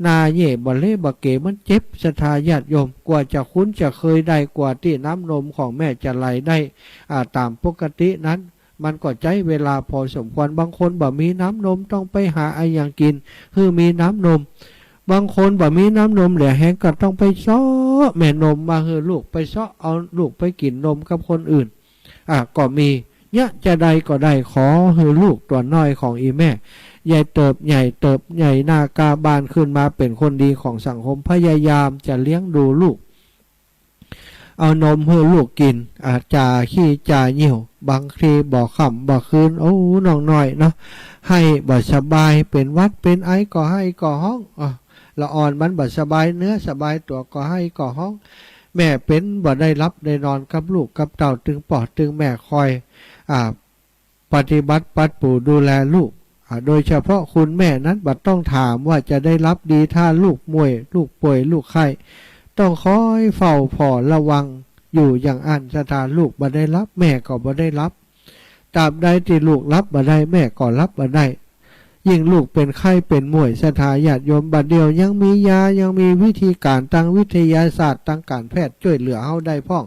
หน้าเย่บ่เล่บ่เก๋ มันเจ็บ ศรัทธาญาติโยม กว่าจะคุ้นจะเคยได้ กว่าตี้น้ำนมของแม่จะไหลได้ อ่า ต๋ามปกตินั้น มันก็ใจ๊เวลาพอสมควร บางคนบ่มีน้ำนม ต้องไปหาอะหยังกิ๋น หื้อมีน้ำนม บางคนบ่มีน้ำนมเหลือแฮง ก็ต้องไปเซาะแม่นมมาหื้อลูก ไปเซาะเอาลูกไปกิ๋นนมกับคนอื่น อ่ะ ก็มี เยียะจาใดก็ได้ ขอหื้อลูกตั๋วน้อยของอี่แม่ ใหญ่เติบ ใหญ่เติบ ใหญ่หน้ากาบานขึ้นมาเป๋นคนดีของสังคม พยายามจะเลี้ยงดูลูก เอานมหื้อลูกกิ๋น อ่า จ่าขี้จ่าเยี่ยว บางทีบ่ค่ำบ่คืน โอ้ น้องน้อยเนาะ ไห้บ่สบาย เป๋นหวัดเป๋นไอก็ไห้ก็ฮ้อง อ่า ละอ่อนมันบ่สบายเนื้อสบายตั๋วก็ไห้ก็ฮ้อง แม่เป๋นบ่ได้หลับได้นอนกับลูกกับเต้า ตึงป้อตึงแม่คอย อ่า ปฏิบัติปั๊ดปู๋ดูแลลูก อ่า โดยเฉพาะคุณแม่นั้นบ่ต้องถามว่าจะได้หลับดี ถ้าลูกม่วย ลูกป่วย ลูกไข้ ต้องคอยเฝ้าผ่อระวังอยู่อย่างอั้น ศรัทธา ลูกบ่ได้หลับ แม่ก็บ่ได้หลับ ตราบใดตี้ลูกหลับบ่ได้ แม่ก็หลับบ่ได้ ยิ่งลูกเป๋นไข้เป๋นม่วย ศรัทธาญาติโยม บ่าเดี่ยวยังมียา ยังมีวิธีก๋านตางวิทยาศาสตร์ ตางก๋านแพทย์จ้วยเหลือเฮาได้พ่อง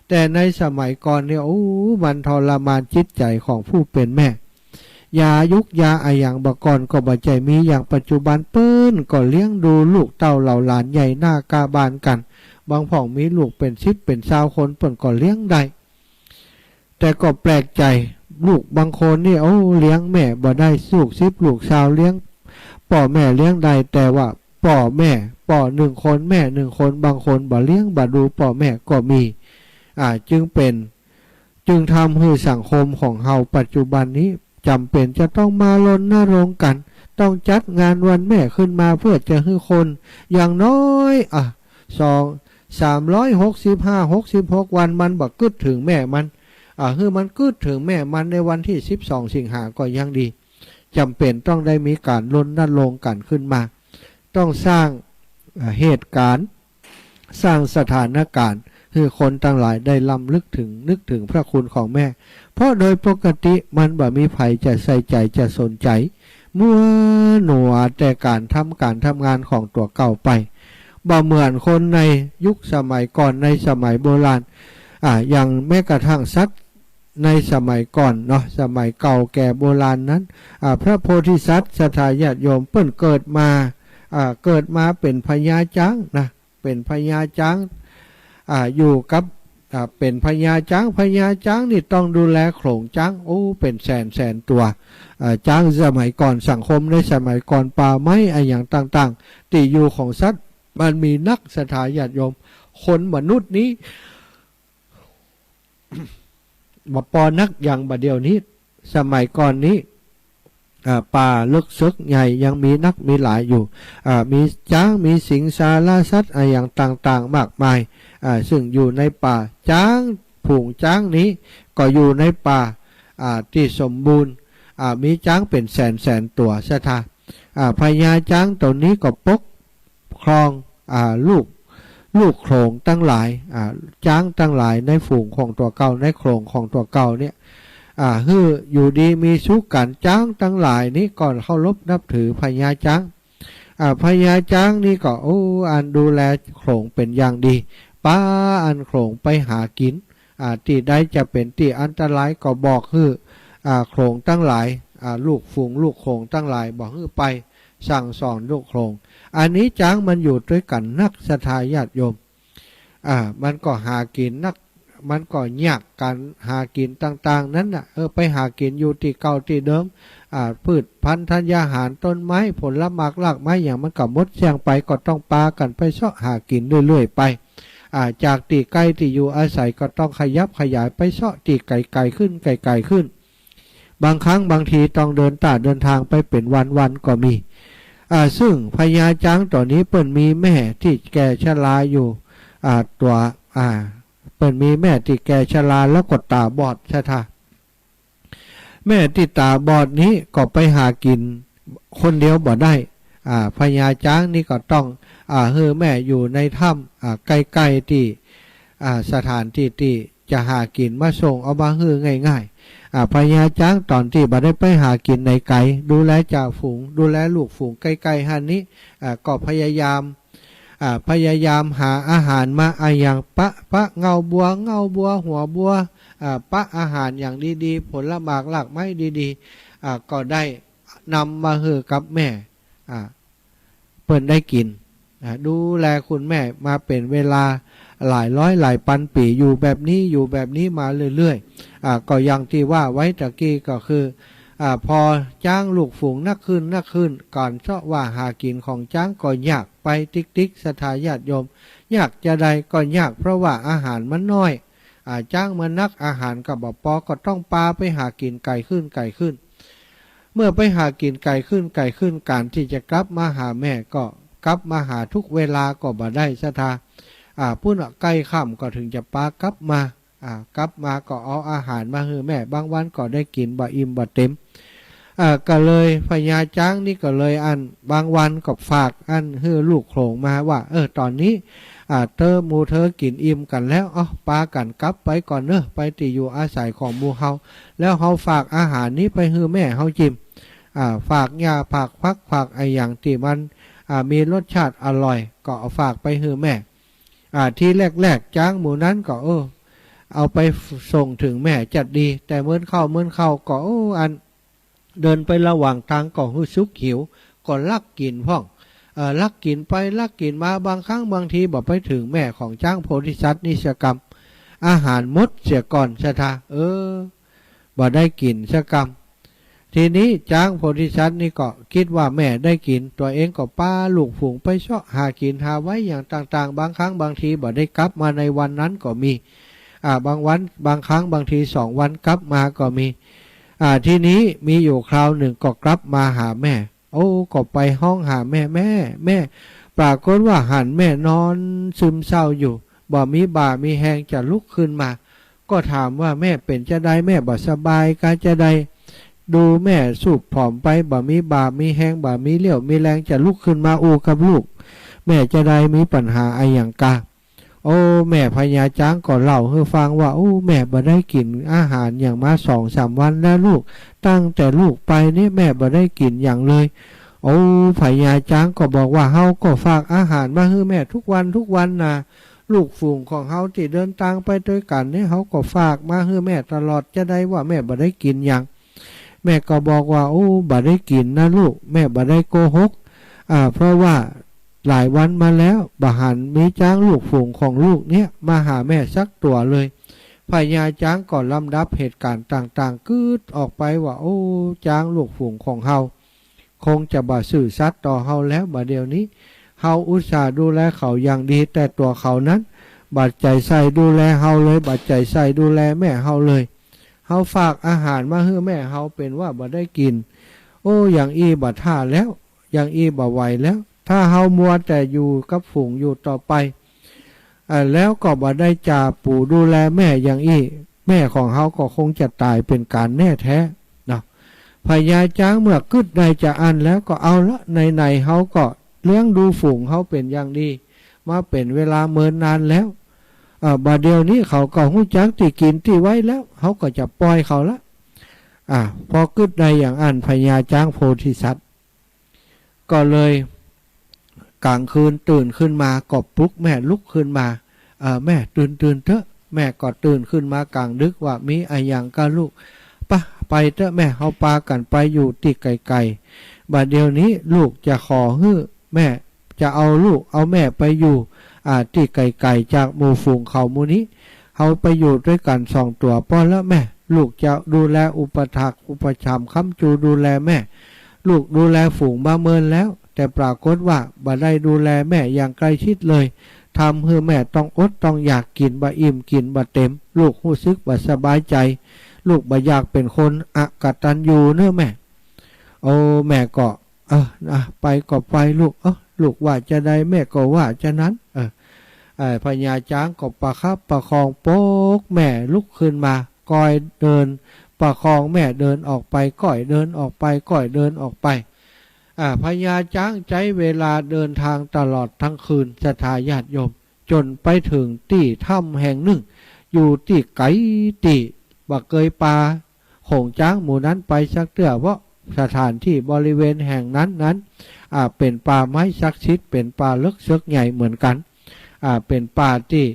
แต่ในสมัยก่อนเนี่ย โอ้ มันทรมานจิตใจ๋ของผู้เป๋นแม่ ยายุกยาอะหยังบ่าก่อนก็บ่ใจ้มีอย่างปัจจุบัน เปิ้นก็เลี้ยงดูลูกเต้าเหล่าหลานใหญ่หน้ากาบานกั๋น บางพ่องมีลูกเป๋นสิบเป๋นซาวคน เปิ้นก็เลี้ยงได้ แต่ก็แปลกใจ๋ ลูกบางคนนี่ โอ้ เลี้ยงแม่บ่ได้ ลูกสิบลูกซาวเลี้ยงป้อแม่เลี้ยงได้ แต่ว่าป้อแม่ ป้อหนึ่งคนแม่หนึ่งคน บางคนบ่เลี้ยงบ่ดูป้อแม่ก็มี อ่า จึงเป๋น จึงทำหื้อสังคมของเฮาปัจจุบันนี้จ๋ำเป๋นจะต้องมารณรงค์กั๋น ต้องจัดงานวันแม่ขึ้นมา เพื่อจะหื้อคนอย่างน้อย อ่ะ สอง สามร้อยหกสิบห้า หกสิบหกวัน มันบ่กึ๊ดเถิงแม่มัน อ่า หื้อมันกึ๊ดเถิงแม่มันในวันตี้สิบสองสิงหาก็ยังดี จ๋ำเป๋นต้องได้มีก๋านรณรงค์กั๋นขึ้นมา ต้องสร้าง อ่า เหตุก๋ารณ์ สร้างสถานก๋ารณ์ หื้อคนตังหลายได้รำลึกเถิง นึกเถิงพระคุณของแม่ เพราะโดยปกติมันบ่มีใผจะใส่ใจ๋จะสนใจ๋ มัวหนัวแต่ก๋านทำก๋านทำงานของตั๋วเก่าไป บ่เหมือนคนในยุคสมัยก่อน ในสมัยโบราณ อ่า อย่างแม้กระทั่งสัตว์ในสมัยก่อนเนาะ สมัยเก่าแก่โบราณนั้น อ่า พระโพธิสัตว์ ศรัทธาญาติโยม เปิ้นเกิดมา อ่า เกิดมาเป๋นพญาจ๊างนะ เป๋นพญาจ๊าง อ่า อยู่กับ อ่า เป๋นพญาจ๊าง พญาจ๊างนี่ต้องดูแลโขลงจ๊าง โอ้ เป๋นแสนแสนตั๋ว อ่า จ๊างสมัยก่อน สังคมในสมัยก่อน ป่าไม้อะหยังต่างๆ ตี้อยู่ของสัตว์มันมีนัก ศรัทธาญาติโยม คนมนุษย์นี้ บ่ปอนักอย่างบ่าเดี่ยวนี้ สมัยก่อนนี้ อ่า ป่าเริกเซิกใหญ่ยังมีนักมีหลายอยู่ อ่า มีจ๊าง มีสิงสารสัตว์อะหยังต่างๆ มากมาย อ่า ซึ่งอยู่ในป่า จ๊าง ฝูงจ๊างนี้ก็อยู่ในป่า อ่า ตี้สมบูรณ์ อ่า มีจ๊างเป๋นแสนแสนตั๋ว ศรัทธา อ่า พญาจ๊างตั๋วนี้ก็ปก ครอง อ่า ลูก ลูกโขลงตังหลาย อ่า จ๊างตังหลายในฝูงของตั๋วเก่า ในโขลงของตั๋วเก่าเนี่ย อ่า หื้ออยู่ดีมีสุขกั๋น จ๊างตังหลายนี้ก็เคารพนับถือพญาจ๊าง อ่า พญาจ๊างนี้ก็ โอ้ อันดูแลโขลงเป๋นอย่างดี ปาอันโขลงไปหากิ๋น อ่า ตี้ใดจะเป๋นตี้อันตรายก็บอกหื้อ อ่า โขลงตังหลาย อ่า ลูกฝูงลูกโขลงตังหลาย บ่หื้อไป สั่งสอนลูกโขลง อันนี้จ๊างมันอยู่ตวยกั๋นนัก ศรัทธาญาติโยม อ่า มันก็หากิ๋นนัก มันก็ยากก๋านหากิ๋นต่างๆ นั้นน่ะ เออ ไปหากิ๋นอยู่ตี้เก่าตี้เดิม อ่า พืชพันธุ์ธัญญาหาร ต้นไม้ ผลหมากรากไม้อย่างมันก็หมดเสี้ยงไป ก็ต้องปากั๋นไปเซาะหากิ๋นเรื่อยๆ ไป อ่า จากตี้ใก้ตี้อยู่อาศัยก็ต้องขยับขยายไปเซาะตี้ไก๋ๆ ขึ้น ไก๋ๆ ขึ้น บางครั้งบางทีต้องเดินต้าเดินตางไปเป๋นวันๆ ก็มี อ่า ซึ่งพญาจ๊างตั๋วนี้เปิ้นมีแม่ตี้แก่ชราอยู่ อ่า ตั๋ว อ่า เปิ้นมีแม่ตี้แก่ชราแล้วก็ต๋าบอด ศรัทธา แม่ตี้ต๋าบอดนี้ก็ไปหากิ๋นคนเดียวบ่ได้ อ่า พญาจ๊างนี้ก็ต้อง อ่า หื้อแม่อยู่ในถ้ำ อ่า ใก้ๆ ตี้ อ่า สถานตี้ตี้จะหากิ๋นมาส่งเอามาหื้อง่ายๆ อ่า พญาจ๊างตั๋วตี้บ่ได้ไปหากิ๋นไหนไก๋ ดูแลจ่าฝูง ดูแลลูกฝูงใก้ๆ หั้นนี้ อ่า ก็พยายาม อ่า พยายามหาอาหารมา อะหยัง ปะ ปะเง่าบัว เง่าบัว หัวบัว อ่า ปะอาหารอย่างดีๆ ผลหมากรากไม้ดีๆ อ่า ก็ได้นำมาหื้อกับแม่ อ่า เปิ้นได้กิ๋น อ่า ดูแลคุณแม่มาเป๋นเวลาหลายร้อยหลายปันปี๋ อยู่แบบนี้ อยู่แบบนี้มาเรื่อยๆ อ่า ก็อย่างตี้ว่าไว้ตะกี้ก็คือ อ่า ผ่อจ๊างลูกฝูงนักขึ้นนักขึ้น ก๋านเซาะว่าหากิ๋นของจ๊างก็ยากไปติ๊กๆ ศรัทธาญาติโยม ยากจาใดก็ยาก เพราะว่าอาหารมันน้อย อ่า จ๊างมันนัก อาหารก็บ่ปอ ก็ต้องปาไปหากิ๋นไก๋ขึ้นไก๋ขึ้น เมื่อไปหากิ๋นไก๋ขึ้นไก๋ขึ้น ก๋านตี้จะกลับมาหาแม่ก็กลับมาหาทุกเวลาก็บ่ได้ศรัทธา อ่า ปุ้นใก้ค่ำก็เถิงจะปากลับมา อ่า กลับมาก็เอาอาหารมาหื้อแม่ บางวันก็ได้กิ๋นบ่อิ่มบ่เต็ม อ่า ก็เลยพญาจ๊างนี่ก็เลยอัน บางวันก็ฝากอันหื้อลูกโขลงมาว่า เออ ต๋อนนี้ อ่า เต๊อะหมู่เต๊อะกิ๋นอิ่มกั๋นแล้ว เอ้า ปากั๋นกลับไปก่อนเน่อ ไปตี้อยู่อาศัยของหมู่เฮา แล้วเฮาฝากอาหารนี้ไปหื้อแม่เฮาจิม อ่า ฝากหญ้าฝากผักฝากอะหยังตี้มัน อ่า มีรสชาติอร่อย ก็เอาฝากไปหื้อแม่ อ่า ทีแรกๆ จ๊างหมู่นั้นก็ เออ เอาไปส่งเถิงแม่จัดดี แต่เมินเข้าเมินเข้าก็ โอ้ อัน เดินไประหว่างตางก็ฮู้สึกหิว ก็ลักกิ๋นพ่อง เอ่อ ลักกิ๋นไปลักกิ๋นมา บางครั้งบางทีบ่ไปเถิงแม่ของจ๊างโพธิสัตว์นี่เสียกำ อาหารหมดเสียก่อนศรัทธา เออ บ่ได้กิ๋นเสียกำ ทีนี้จ๊างโพธิสัตว์นี่ก็กึ๊ดว่าแม่ได้กิ๋น ตั๋วเองก็ปาลูกฝูงไปเซาะหากิ๋นหาไว้อย่างต่างๆ บางครั้งบางทีบ่ได้กลับมาในวันนั้นก็มี อ่า บางวัน บางครั้งบางทีสองวันกลับมาก็มี อ่า ทีนี้มีอยู่คราวนึ่งก็กลับมาหาแม่ โอ้ ก็ไปฮ้องหาแม่ แม่ แม่ ปรากฏว่าหันแม่นอนซึมเศร้าอยู่ บ่มีบ่ามีแฮงจะลุกขึ้นมา ก็ถามว่าแม่เป๋นจาใด แม่บ่สบายกาจาใด ดูแม่สูบผอมไป บ่มีบ่ามีแฮง บ่มีเรี่ยวมีแรงจะลุกขึ้นมาอู้กับลูก แม่จาใด มีปัญหาอะหยังกา โอ้ แม่พญาจ๊างก็เล่าหื้อฟังว่า โอ้ แม่บ่ได้กิ๋นอาหารหยังมาสองสามวันแล้วลูก ตั้งแต่ลูกไปนี่แม่บ่ได้กิ๋นหยังเลย โอ้ พญาจ๊างก็บอกว่า เฮาก็ฝากอาหารมาหื้อแม่ทุกวันทุกวันนา ลูกฝูงของเฮาตี้เดินตางไปตวยกั๋นนี่ เฮาก็ฝากมาหื้อแม่ตลอด จาใดว่าแม่บ่ได้กิ๋นหยัง แม่ก็บอกว่า โอ้ บ่ได้กิ๋นนะลูก แม่บ่ได้โกหก อ่า เพราะว่าหลายวันมาแล้ว บ่หันมีจ๊างลูกฝูงของลูกเนี่ยมาหาแม่สักตั๋วเลย พญาจ๊างก็ลำดับเหตุก๋ารณ์ต่างๆ กึ๊ดออกไปว่า โอ้ จ๊างลูกฝูงของเฮา คงจะบ่ซื่อสัตย์ต่อเฮาแล้ว บ่าเดี่ยวนี้ เฮาอุตส่าห์ดูแลเขาอย่างดี แต่ตั๋วเขานั้น บ่ใจ๋ใส่ดูแลเฮาเลย บ่ใจ๋ใส่ดูแลแม่เฮาเลย เฮาฝากอาหารมาหื้อแม่เฮาเป๋นว่าบ่ได้กิ๋น โอ้ อย่างอี้บ่ถ้าแล้ว อย่างอี้บ่ไหวแล้ว ถ้าเฮามัวแต่อยู่กับฝูงอยู่ต่อไป อ่า แล้วก็บ่ได้จ่าปู๋ดูแลแม่อย่างอี้ แม่ของเฮาก็คงจะต๋ายเป๋นก๋านแน่แท้เนาะ พญาจ๊างเมื่อกึ๊ดได้จาอั้นแล้วก็เอาละ ไหนๆ เฮาก็เลี้ยงดูฝูงเฮาเป๋นอย่างดี มาเป๋นเวลาเมินนานแล้ว เอ่อ บ่าเดี่ยวนี้เขาก็ฮู้จักตี้กิ๋นตี้ไว้แล้ว เฮาก็จะป่อยเขาละ อ่า พอกึ๊ดได้อย่างอั้น พญาจ๊างโพธิสัตว์ ก็เลยก๋างคืนตื่นขึ้นมาก็ปลุกแม่ลุกขึ้นมา เอ่อ แม่ตื่น ตื่นเต๊อะ แม่ก็ตื่นขึ้นมากลางดึกว่า มีอะหยังกาลูก ปะ ไปเต๊อะแม่ เฮาปากั๋นไปอยู่ตี้ไก๋ๆ บ่าเดี่ยวนี้ลูกจะขอหื้อแม่ จะเอาลูกเอาแม่ไปอยู่ อ่า ตี้ไก๋ๆ จากหมู่ฝูงเขาหมู่นี้ เฮาไปอยู่ตวยกั๋นสองตั๋วป้อละแม่ ลูกจะดูแลอุปถัมภ์อุปถัมภ์ค้ำจูดูแลแม่ ลูกดูแลฝูงมาเมินแล้ว แต่ปรากฏว่าบ่ได้ดูแลแม่อย่างใกล้ชิดเลย ทำหื้อแม่ต้องอดต้องอยาก กิ๋นบ่อิ่มกิ๋นบ่เต็ม ลูกฮู้สึกบ่สบายใจ๋ ลูกบ่อยากเป๋นคนอกตัญญูเน่อแม่ โอ้ แม่ก็ เออ อ่ะ ไปก็ไปลูก เออ ลูกว่าจาใดแม่ก็ว่าจานั้น เออ เอ่อ พญาจ๊างก็ประคับประคองปลุกแม่ลุกขึ้นมา ก้อยเดิน ประคองแม่เดินออกไป ก้อยเดินออกไป ก้อยเดินออกไป อ่า พญาจ๊างใจ๊เวลาเดินตางตลอดตึงคืน ศรัทธาญาติโยม จ๋นไปเถิงตี้ถ้ำแห่งนึ่ง อยู่ตี้ไก๋ตี้บ่เกยปา ของจ๊างหมู่นั้นไปสักเตื้อ เพราะสถานตี้บริเวณแห่งนั้นนั้น อ่า เป๋นป่าไม้ศักดิ์สิทธิ์ เป๋นป่าเริกเซิกใหญ่เหมือนกั๋น อ่า เป๋นป่าตี้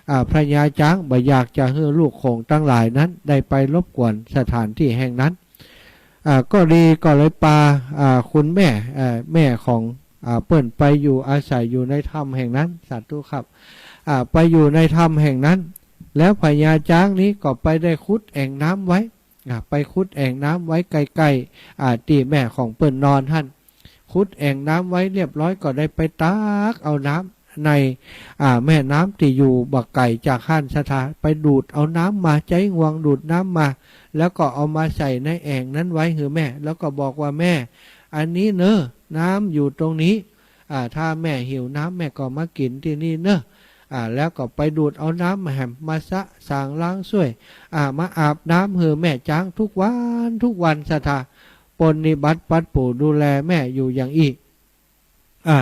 อ่า พญาจ๊างบ่อยากจะหื้อลูกของตังหลายนั้นได้ไปรบกวนสถานตี้แห่งนั้น อ่า ก็ดี ก็เลยปา อ่า คุณแม่ เอ่อ แม่ของ อ่า เปิ้นไปอยู่อาศัยอยู่ในถ้ำแห่งนั้น สาธุครับ อ่า ไปอยู่ในถ้ำแห่งนั้น แล้วพญาจ๊างนี้ก็ไปได้ขุดแอ่งน้ำไว้ อ่า ไปขุดแอ่งน้ำไว้ใก้ๆ อ่า ตี้แม่ของเปิ้นนอนหั้น ขุดแอ่งน้ำไว้เรียบร้อย ก็ได้ไปตักเอาน้ำใน อ่า แม่น้ำตี้อยู่บ่ไก๋จากหั้นศรัทธา ไปดูดเอาน้ำมา ใจ๊งวงดูดน้ำมา แล้วก็เอามาใส่ในแอ่งนั้นไว้หื้อแม่ แล้วก็บอกว่า แม่ อันนี้เน่อ น้ำอยู่ตรงนี้ อ่า ถ้าแม่หิวน้ำแม่ก็มากิ๋นตี้นี่เน่อ อ่า แล้วก็ไปดูดเอาน้ำมาแหม มาสะสางล้างส้วย อ่า มาอาบน้ำหื้อแม่จ๊างทุกวันทุกวันศรัทธา ปรนนิบัติปัดปู๋ดูแลแม่อยู่อย่างอี้ อ่า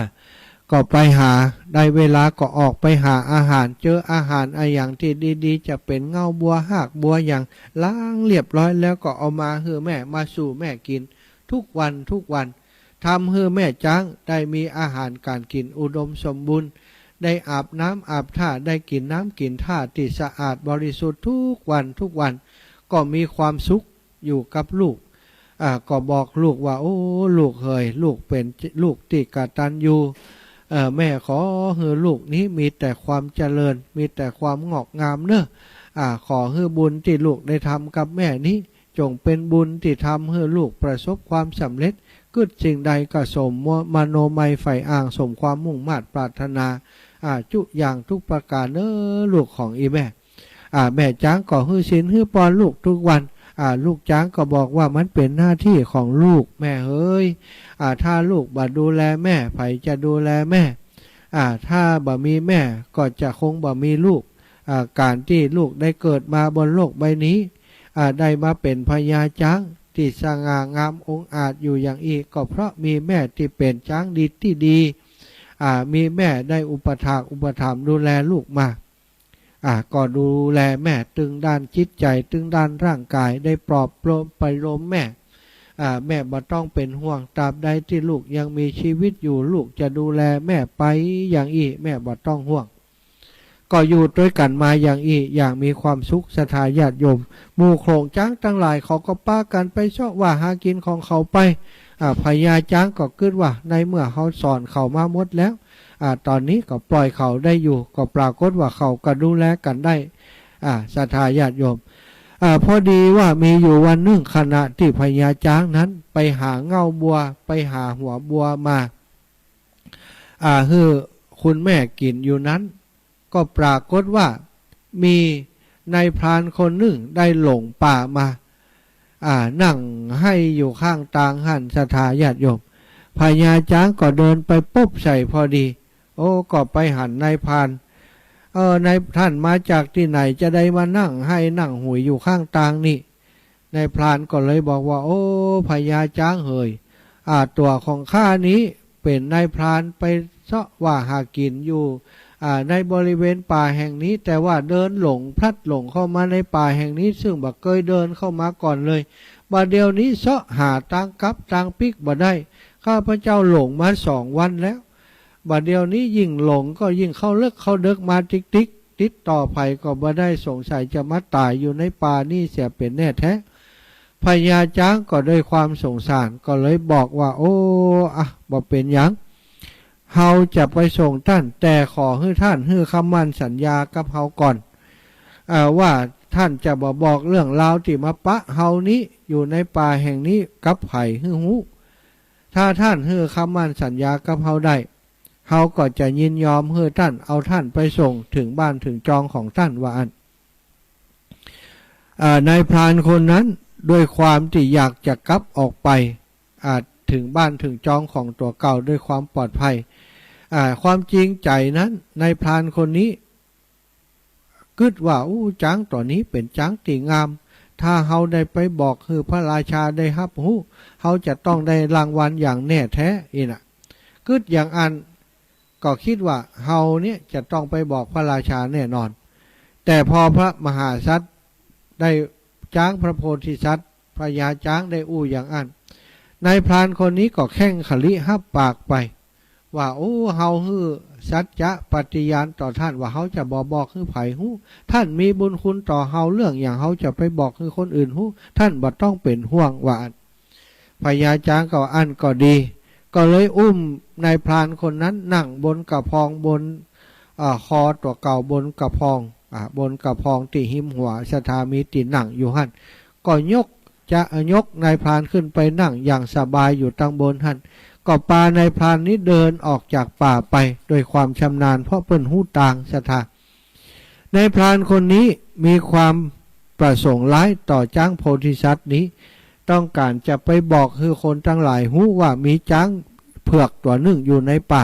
ก็ไปหา ได้เวลาก็ออกไปหาอาหาร เจออาหารอะหยังตี้ดีๆ จะเป๋นเง้าบัว ฮากบัวหยัง ล้างเรียบร้อยแล้วก็เอามาหื้อแม่ มาสู่แม่กิ๋น ทุกวันทุกวัน ทำหื้อแม่จ๊างได้มีอาหารก๋านกิ๋นอุดมสมบูรณ์ ได้อาบน้ำอาบท่า ได้กิ๋นน้ำกิ๋นท่าตี้สะอาดบริสุทธิ์ทุกวันทุกวัน ก็มีความสุขอยู่กับลูก อ่า ก็บอกลูกว่า โอ้ ลูกเหย ลูกเป๋นลูกตี้กตัญญู เอ่อ แม่ขอหื้อลูกนี้มีแต่ความเจริญ มีแต่ความงอกงามเน่อ อ่า ขอหื้อบุญตี้ลูกได้ทำกับแม่นี้ จงเป๋นบุญตี้ทำหื้อลูกประสบความสำเร็จ กึ๊ดสิ่งใดก็สมมโนมัยใฝ่อ้าง สมความมุ่งมาดปรารถนา อ่า จุอย่างทุกประก๋านเน่อ ลูกของอี่แม่ อ่า แม่จ๊างก็หื้อศีลหื้อปอนลูกทุกวัน อ่า ลูกจ๊างก็บอกว่า มันเป๋นหน้าตี้ของลูกแม่เหย อ่า ถ้าลูกบ่ดูแลแม่ ใผจะดูแลแม่ อ่า ถ้าบ่มีแม่ก็จะคงบ่มีลูก อ่า ก๋านตี้ลูกได้เกิดมาบนโลกใบนี้ อ่า ได้มาเป๋นพญาจ๊างตี้สง่างามองอาจอยู่อย่างอี้ ก็เพราะมีแม่ตี้เป๋นจ๊างดีตี้ดี อ่า มีแม่ได้อุปถากอุปถัมภ์ดูแลลูกมา อ่า ก็ดูแลแม่ตึงด้านจิตใจ๋ ตึงด้านร่างก๋าย ได้ปลอบประโลมแม่ อ่า แม่บ่ต้องเป๋นห่วง ตราบใดตี้ลูกยังมีชีวิตอยู่ ลูกจะดูแลแม่ไปอย่างอี้ แม่บ่ต้องห่วง ก็อยู่ตวยกั๋นมาอย่างอี้ อย่างมีความสุข ศรัทธาญาติโยม หมู่โขลงจ๊างตังหลายเขาก็ปากั๋นไปเซาะว่าหากิ๋นของเขาไป อ่า พญาจ๊างก็กึ๊ดว่า ในเมื่อเฮาสอนเขามาหมดแล้ว อ่า ต๋อนนี้ก็ปล่อยเขาได้อยู่ ก็ปรากฏว่าเขาก็ดูแลกั๋นได้ อ่า ศรัทธาญาติโยม อ่า พอดีว่ามีอยู่วันนึ่ง ขณะตี้พญาจ๊างนั้นไปหาเง้าบัว ไปหาหัวบัวมา อ่า หื้อคุณแม่กิ๋นอยู่นั้น ก็ปรากฏว่ามีนายพรานคนนึ่งได้หลงป่ามา อ่า นั่งไห้อยู่ข้างตางหั้น ศรัทธาญาติโยม พญาจ๊างก็เดินไปปุ๊บใส่พอดี โอ้ ก็ไปหันนายพราน เออ นาย ท่านมาจากตี้ไหน จะได้มานั่งไห้นั่งหุยอยู่ข้างตางนี่ นายพรานก็เลยบอกว่า โอ้ พญาจ๊างเหย อ่า ตั๋วของข้านี้เป๋นนายพรานไปเซาะว่าหากิ๋นอยู่ อ่า ในบริเวณป่าแห่งนี้ แต่ว่าเดินหลง พลัดหลงเข้ามาในป่าแห่งนี้ ซึ่งบ่เกยเดินเข้ามาก่อนเลย บ่าเดี่ยวนี้เซาะหาตางกลับตางปิ๊กบ่ได้ ข้าพเจ้าหลงมาสองวันแล้ว บ่าเดี่ยวนี้ยิ่งหลงก็ยิ่งเข้าเลิกเข้าเดิกมาติ๊กๆ ติดต่อใผก็บ่ได้ สงสัยจะมาต๋ายอยู่ในป่านี่เสียเป๋นแน่แท้ พญาจ๊างก็ด้วยความสงสารก็เลยบอกว่า โอ้ อะ บ่เป๋นหยัง เฮาจะไปส่งต้าน แต่ขอหื้อต้านหื้อคำมั่นสัญญากับเฮาก่อน เอ่อ ว่าต้านจะบ่บอกเรื่องราวตี้มาปะเฮานี้อยู่ในป่าแห่งนี้กับใผหื้อฮู้ ถ้าต้านหื้อคำมั่นสัญญากับเฮาได้ เฮาก็จะยินยอมหื้อต้านเอาต้านไปส่งเถิงบ้านเถิงจองของต้าน ว่าอั้น อ่า นายพรานคนนั้นด้วยความตี้อยากจะกลับออกไป อ่า เถิงบ้านเถิงจองของตั๋วเก่าด้วยความปลอดภัย อ่า ความจริงใจ๋นั้นนายพรานคนนี้ กึ๊ดว่า อู้ จ๊างตั๋วนี้เป๋นจ๊างตี้งาม ถ้าเฮาได้ไปบอกหื้อพระราชาได้ฮับฮู้ เฮาจะต้องได้รางวัลอย่างแน่แท้ อี้นะ กึ๊ดอย่างอั้น ก็กึ๊ดว่าเฮาเนี่ยจะต้องไปบอกพระราชาแน่นอน แต่พอพระมหาสัตว์ได้ จ๊างพระโพธิสัตว์ พญาจ๊างได้อู้อย่างอั้น นายพรานคนนี้ก็แค่งขะลิฮับปากไป ว่า โอ้ เฮาหื้อสัจจะปฏิญาณต่อต้านว่าเฮาจะบ่บอกหื้อใผฮู้ ต้านมีบุญคุณต่อเฮาเรื่องหยังเฮาจะไปบอกหื้อคนอื่นฮู้ ต้านบ่ต้องเป๋นห่วง ว่าอั้น พญาจ๊างก็ว่า อั้นก็ดี ก็เลยอุ้มนายพรานคนนั้นนั่งบนกะพอง บน อ่า คอตั๋วเก่า บนกะพอง อ่า บนกะพองตี้ฮิมหัว ศรัทธามีตี้นั่งอยู่หั้น ก็ยก จะยกนายพรานขึ้นไปนั่งอย่างสบายอยู่ตังบนหั้น ก็ปานายพรานนี้เดินออกจากป่าไปโดยความชำนาญ เพราะเปิ้นฮู้ตางศรัทธา นายพรานคนนี้มีความประสงค์ร้ายต่อจ๊างโพธิสัตว์นี้ ต้องก๋านจะไปบอกหื้อคนตังหลายฮู้ว่ามีจ๊างเผือกตั๋วนึ่งอยู่ในป่า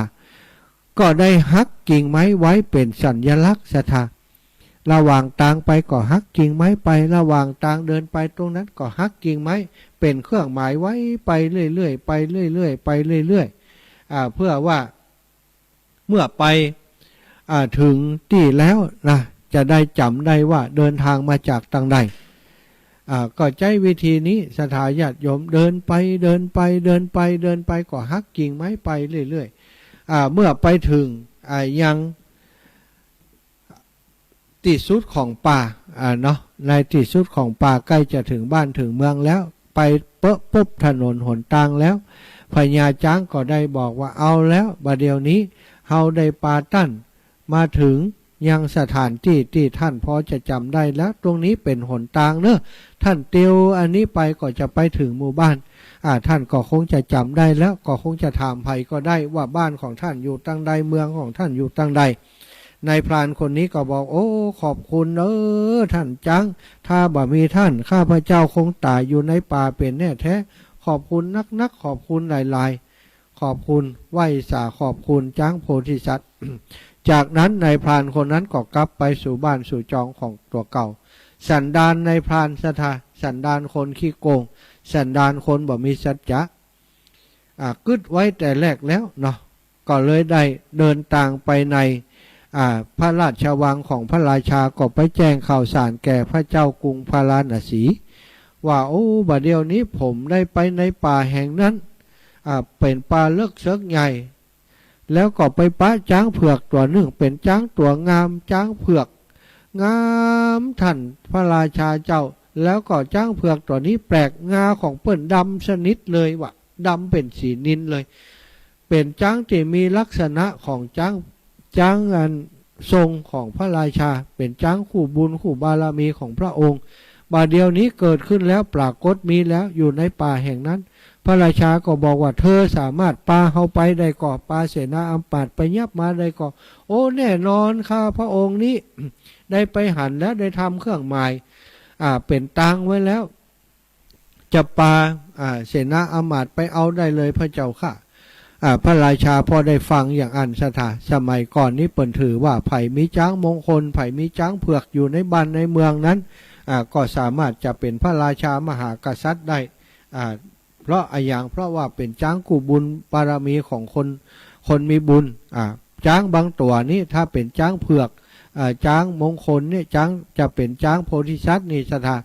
ก็ได้หักกิ่งไม้ไว้เป๋นสัญลักษณ์ศรัทธา ระหว่างตางไปก็หักกิ่งไม้ไป ระหว่างตางเดินไปตรงนั้นก็หักกิ่งไม้เป๋นเครื่องหมายไว้ไปเรื่อยๆ ไปเรื่อยๆ ไปเรื่อยๆ อ่า เพื่อว่าเมื่อไป อ่า เถิงตี้แล้วนะ จะได้จ๋ำได้ว่าเดินตางมาจากตางใด อ่า ก็ใจ๊วิธีนี้ศรัทธาญาติโยม เดินไปเดินไปเดินไปเดินไปก็หักกิ่งไม้ไปเรื่อยๆ อ่า เมื่อไปเถิง อ่า ยัง ตี้สุดของป่า อ่า เนาะ ในตี้สุดของป่าใก้จะเถิงบ้านเถิงเมืองแล้ว ไปเป๊อะปุ๊บถนนหนตางแล้ว พญาจ๊างก็ได้บอกว่า เอาแล้ว บ่าเดี่ยวนี้เฮาได้ปาต้านมาเถิงยังสถานตี้ตี้ต้านพอจะจ๋ำได้แล้ว ตรงนี้เป๋นหนตางเนาะ ต้านเตียวอันนี้ไปก็จะไปเถิงหมู่บ้าน อ่า ต้านก็คงจะจ๋ำได้แล้ว ก็คงจะถามใผก็ได้ว่าบ้านของต้านอยู่ตางใด เมืองของต้านอยู่ตางใด นายพรานคนนี้ก็บอก โอ้ ขอบคุณเอ้อ ต้านจ๊าง ถ้าบ่มีต้าน ข้าพเจ้าคงต๋ายอยู่ในป่าเป๋นแน่แท้ ขอบคุณนักๆ ขอบคุณหลายๆ ขอบคุณ ไหว้สาขอบคุณจ๊างโพธิสัตว์ จากนั้นนายพรานคนนั้นก็กลับไปสู่บ้านสู่จองของตั๋วเก่า สันดานนายพรานศรัทธา สันดานคนขี้โกง สันดานคนบ่มีสัจจะ อ่า กึ๊ดไว้แต่แรกแล้วเนาะ ก็เลยได้เดินตางไปใน อ่า พระราชวังของพระราชา ก็ไปแจ้งข่าวสารแก่พระเจ้ากรุงพาราณสี ว่า โอ้ บ่าเดี่ยวนี้ผมได้ไปในป่าแห่งนั้น อ่า เป๋นป่าเลิกเซิกใหญ่ แล้วก็ไปปะจ๊างเผือกตั๋วนึ่ง เป๋นจ๊างตั๋วงาม จ๊างเผือกงามต้านพระราชาเจ้า แล้วก็จ๊างเผือกตั๋วนี้แปลก งาของเปิ้นดำสนิทเลยว่ะ ดำเป๋นสีนิลเลย เป๋นจ๊างตี้มีลักษณะของจ๊าง จ๊างอันทรงของพระราชา เป๋นจ๊างคู่บุญคู่บารมีของพระองค์ บ่าเดี่ยวนี้เกิดขึ้นแล้ว ปรากฏมีแล้วอยู่ในป่าแห่งนั้น พระราชาก็บอกว่า เธอสามารถปาเฮาไปได้ก่อ ปาเสนาอามาตย์ไปยับมาได้ก่อ โอ้ แน่นอน ข้าพระองค์นี้ ได้ไปหันแล้ว ได้ทำเครื่องหมาย อ่า เป๋นตางไว้แล้ว จะปา อ่า เสนาอามาตย์ไปเอาได้เลยพระเจ้าข้า อ่า พระราชาพอได้ฟังอย่างอั้นศรัทธา สมัยก่อนนี้เปิ้นถือว่าใผมีจ๊างมงคล ใผมีจ๊างเผือกอยู่ในบ้านในเมืองนั้น อ่า ก็สามารถจะเป๋นพระราชามหากษัตริย์ได้ อ่า เพราะอะหยัง เพราะว่าเป๋นจ๊างคู่บุญบารมีของคน คนมีบุญ อ่า จ๊างบางตั๋วนี้ถ้าเป๋นจ๊างเผือก อ่า จ๊างมงคลเนี่ย จ๊างจะเป๋นจ๊างโพธิสัตว์นี่ศรัทธา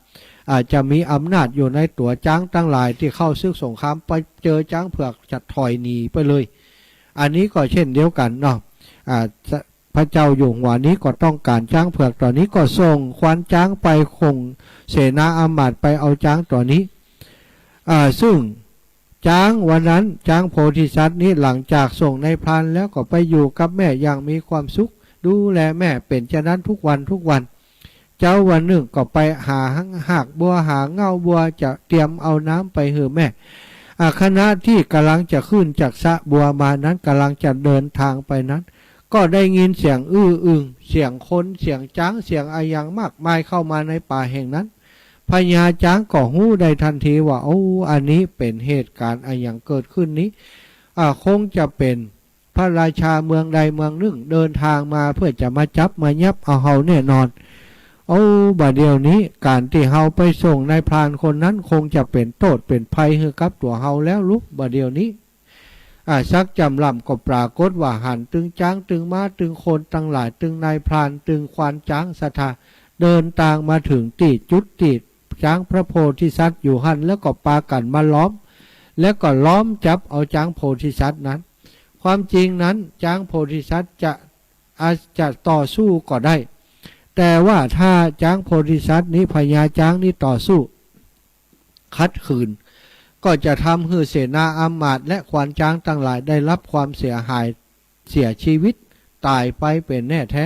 อ่า จะมีอำนาจอยู่ในตั๋ว จ๊างตังหลายตี้เข้าศึกสงครามไปเจอจ๊างเผือกจะถอยหนีไปเลย อันนี้ก็เช่นเดียวกั๋นเนาะ อ่า พระเจ้าอยู่หัวนี้ก็ต้องก๋านจ๊างเผือกตั๋วนี้ ก็ส่งควานจ๊างไป ส่งเสนาอามาตย์ไปเอาจ๊างตั๋วนี้ อ่า ซึ่งจ๊างวันนั้น จ๊างโพธิสัตว์นี้ หลังจากส่งนายพรานแล้วก็ไปอยู่กับแม่อย่างมีความสุข ดูแลแม่เป๋นจะนั้นทุกวันทุกวัน เจ๊าวันนึ่งก็ไปหาหากบัว หาเง้าบัว จะเตรียมเอาน้ำไปหื้อแม่ อ่า ขณะตี้ก่ำลังจะขึ้นจากสระบัวมานั้น ก่ำลังจะเดินตางไปนั้น ก็ได้ยินเสียงอื้ออึง เสียงคน เสียงจ๊าง เสียงอะหยังมากมายเข้ามาในป่าแห่งนั้น พญาจ๊างก็ฮู้ได้ตันทีว่า โอ้ อันนี้เป๋นเหตุก๋ารณ์อะหยังเกิดขึ้นนี้ อ่า คงจะเป๋นพระราชาเมืองใดเมืองนึ่งเดินตางมาเปื้อจะมาจับมายับเอาเฮาแน่นอน โอ้ บ่าเดี่ยวนี้ก๋านตี้เฮาไปส่งนายพรานคนนั้นคงจะเป๋นโต้ษเป๋นภัยหื้อกับตั๋วเฮาแล้วลุ บ่าเดี่ยวนี้ อ่า สักจ้ำล่ำก็ปรากฏว่าหันตึงจ๊างตึงม้าตึงคนตังหลาย ตึงนายพรานตึงควานจ๊างศรัทธา เดินตางมาเถิงตี้จุดตี้จ๊างพระโพธิสัตว์อยู่หั้น แล้วก็ปากั๋นมาล้อม แล้วก็ล้อมจับเอาจ๊างโพธิสัตว์นั้น ความจริงนั้นจ๊างโพธิสัตว์จะ อาจจะต่อสู้ก็ได้ แต่ว่าถ้าจ๊างโพธิสัตว์นี้ พญาจ๊างนี้ต่อสู้ ขัดขืน ก็จะทำหื้อเสนาอามาตย์และควานจ๊างตังหลายได้รับความเสียหาย เสียชีวิต ต๋ายไปเป๋นแน่แท้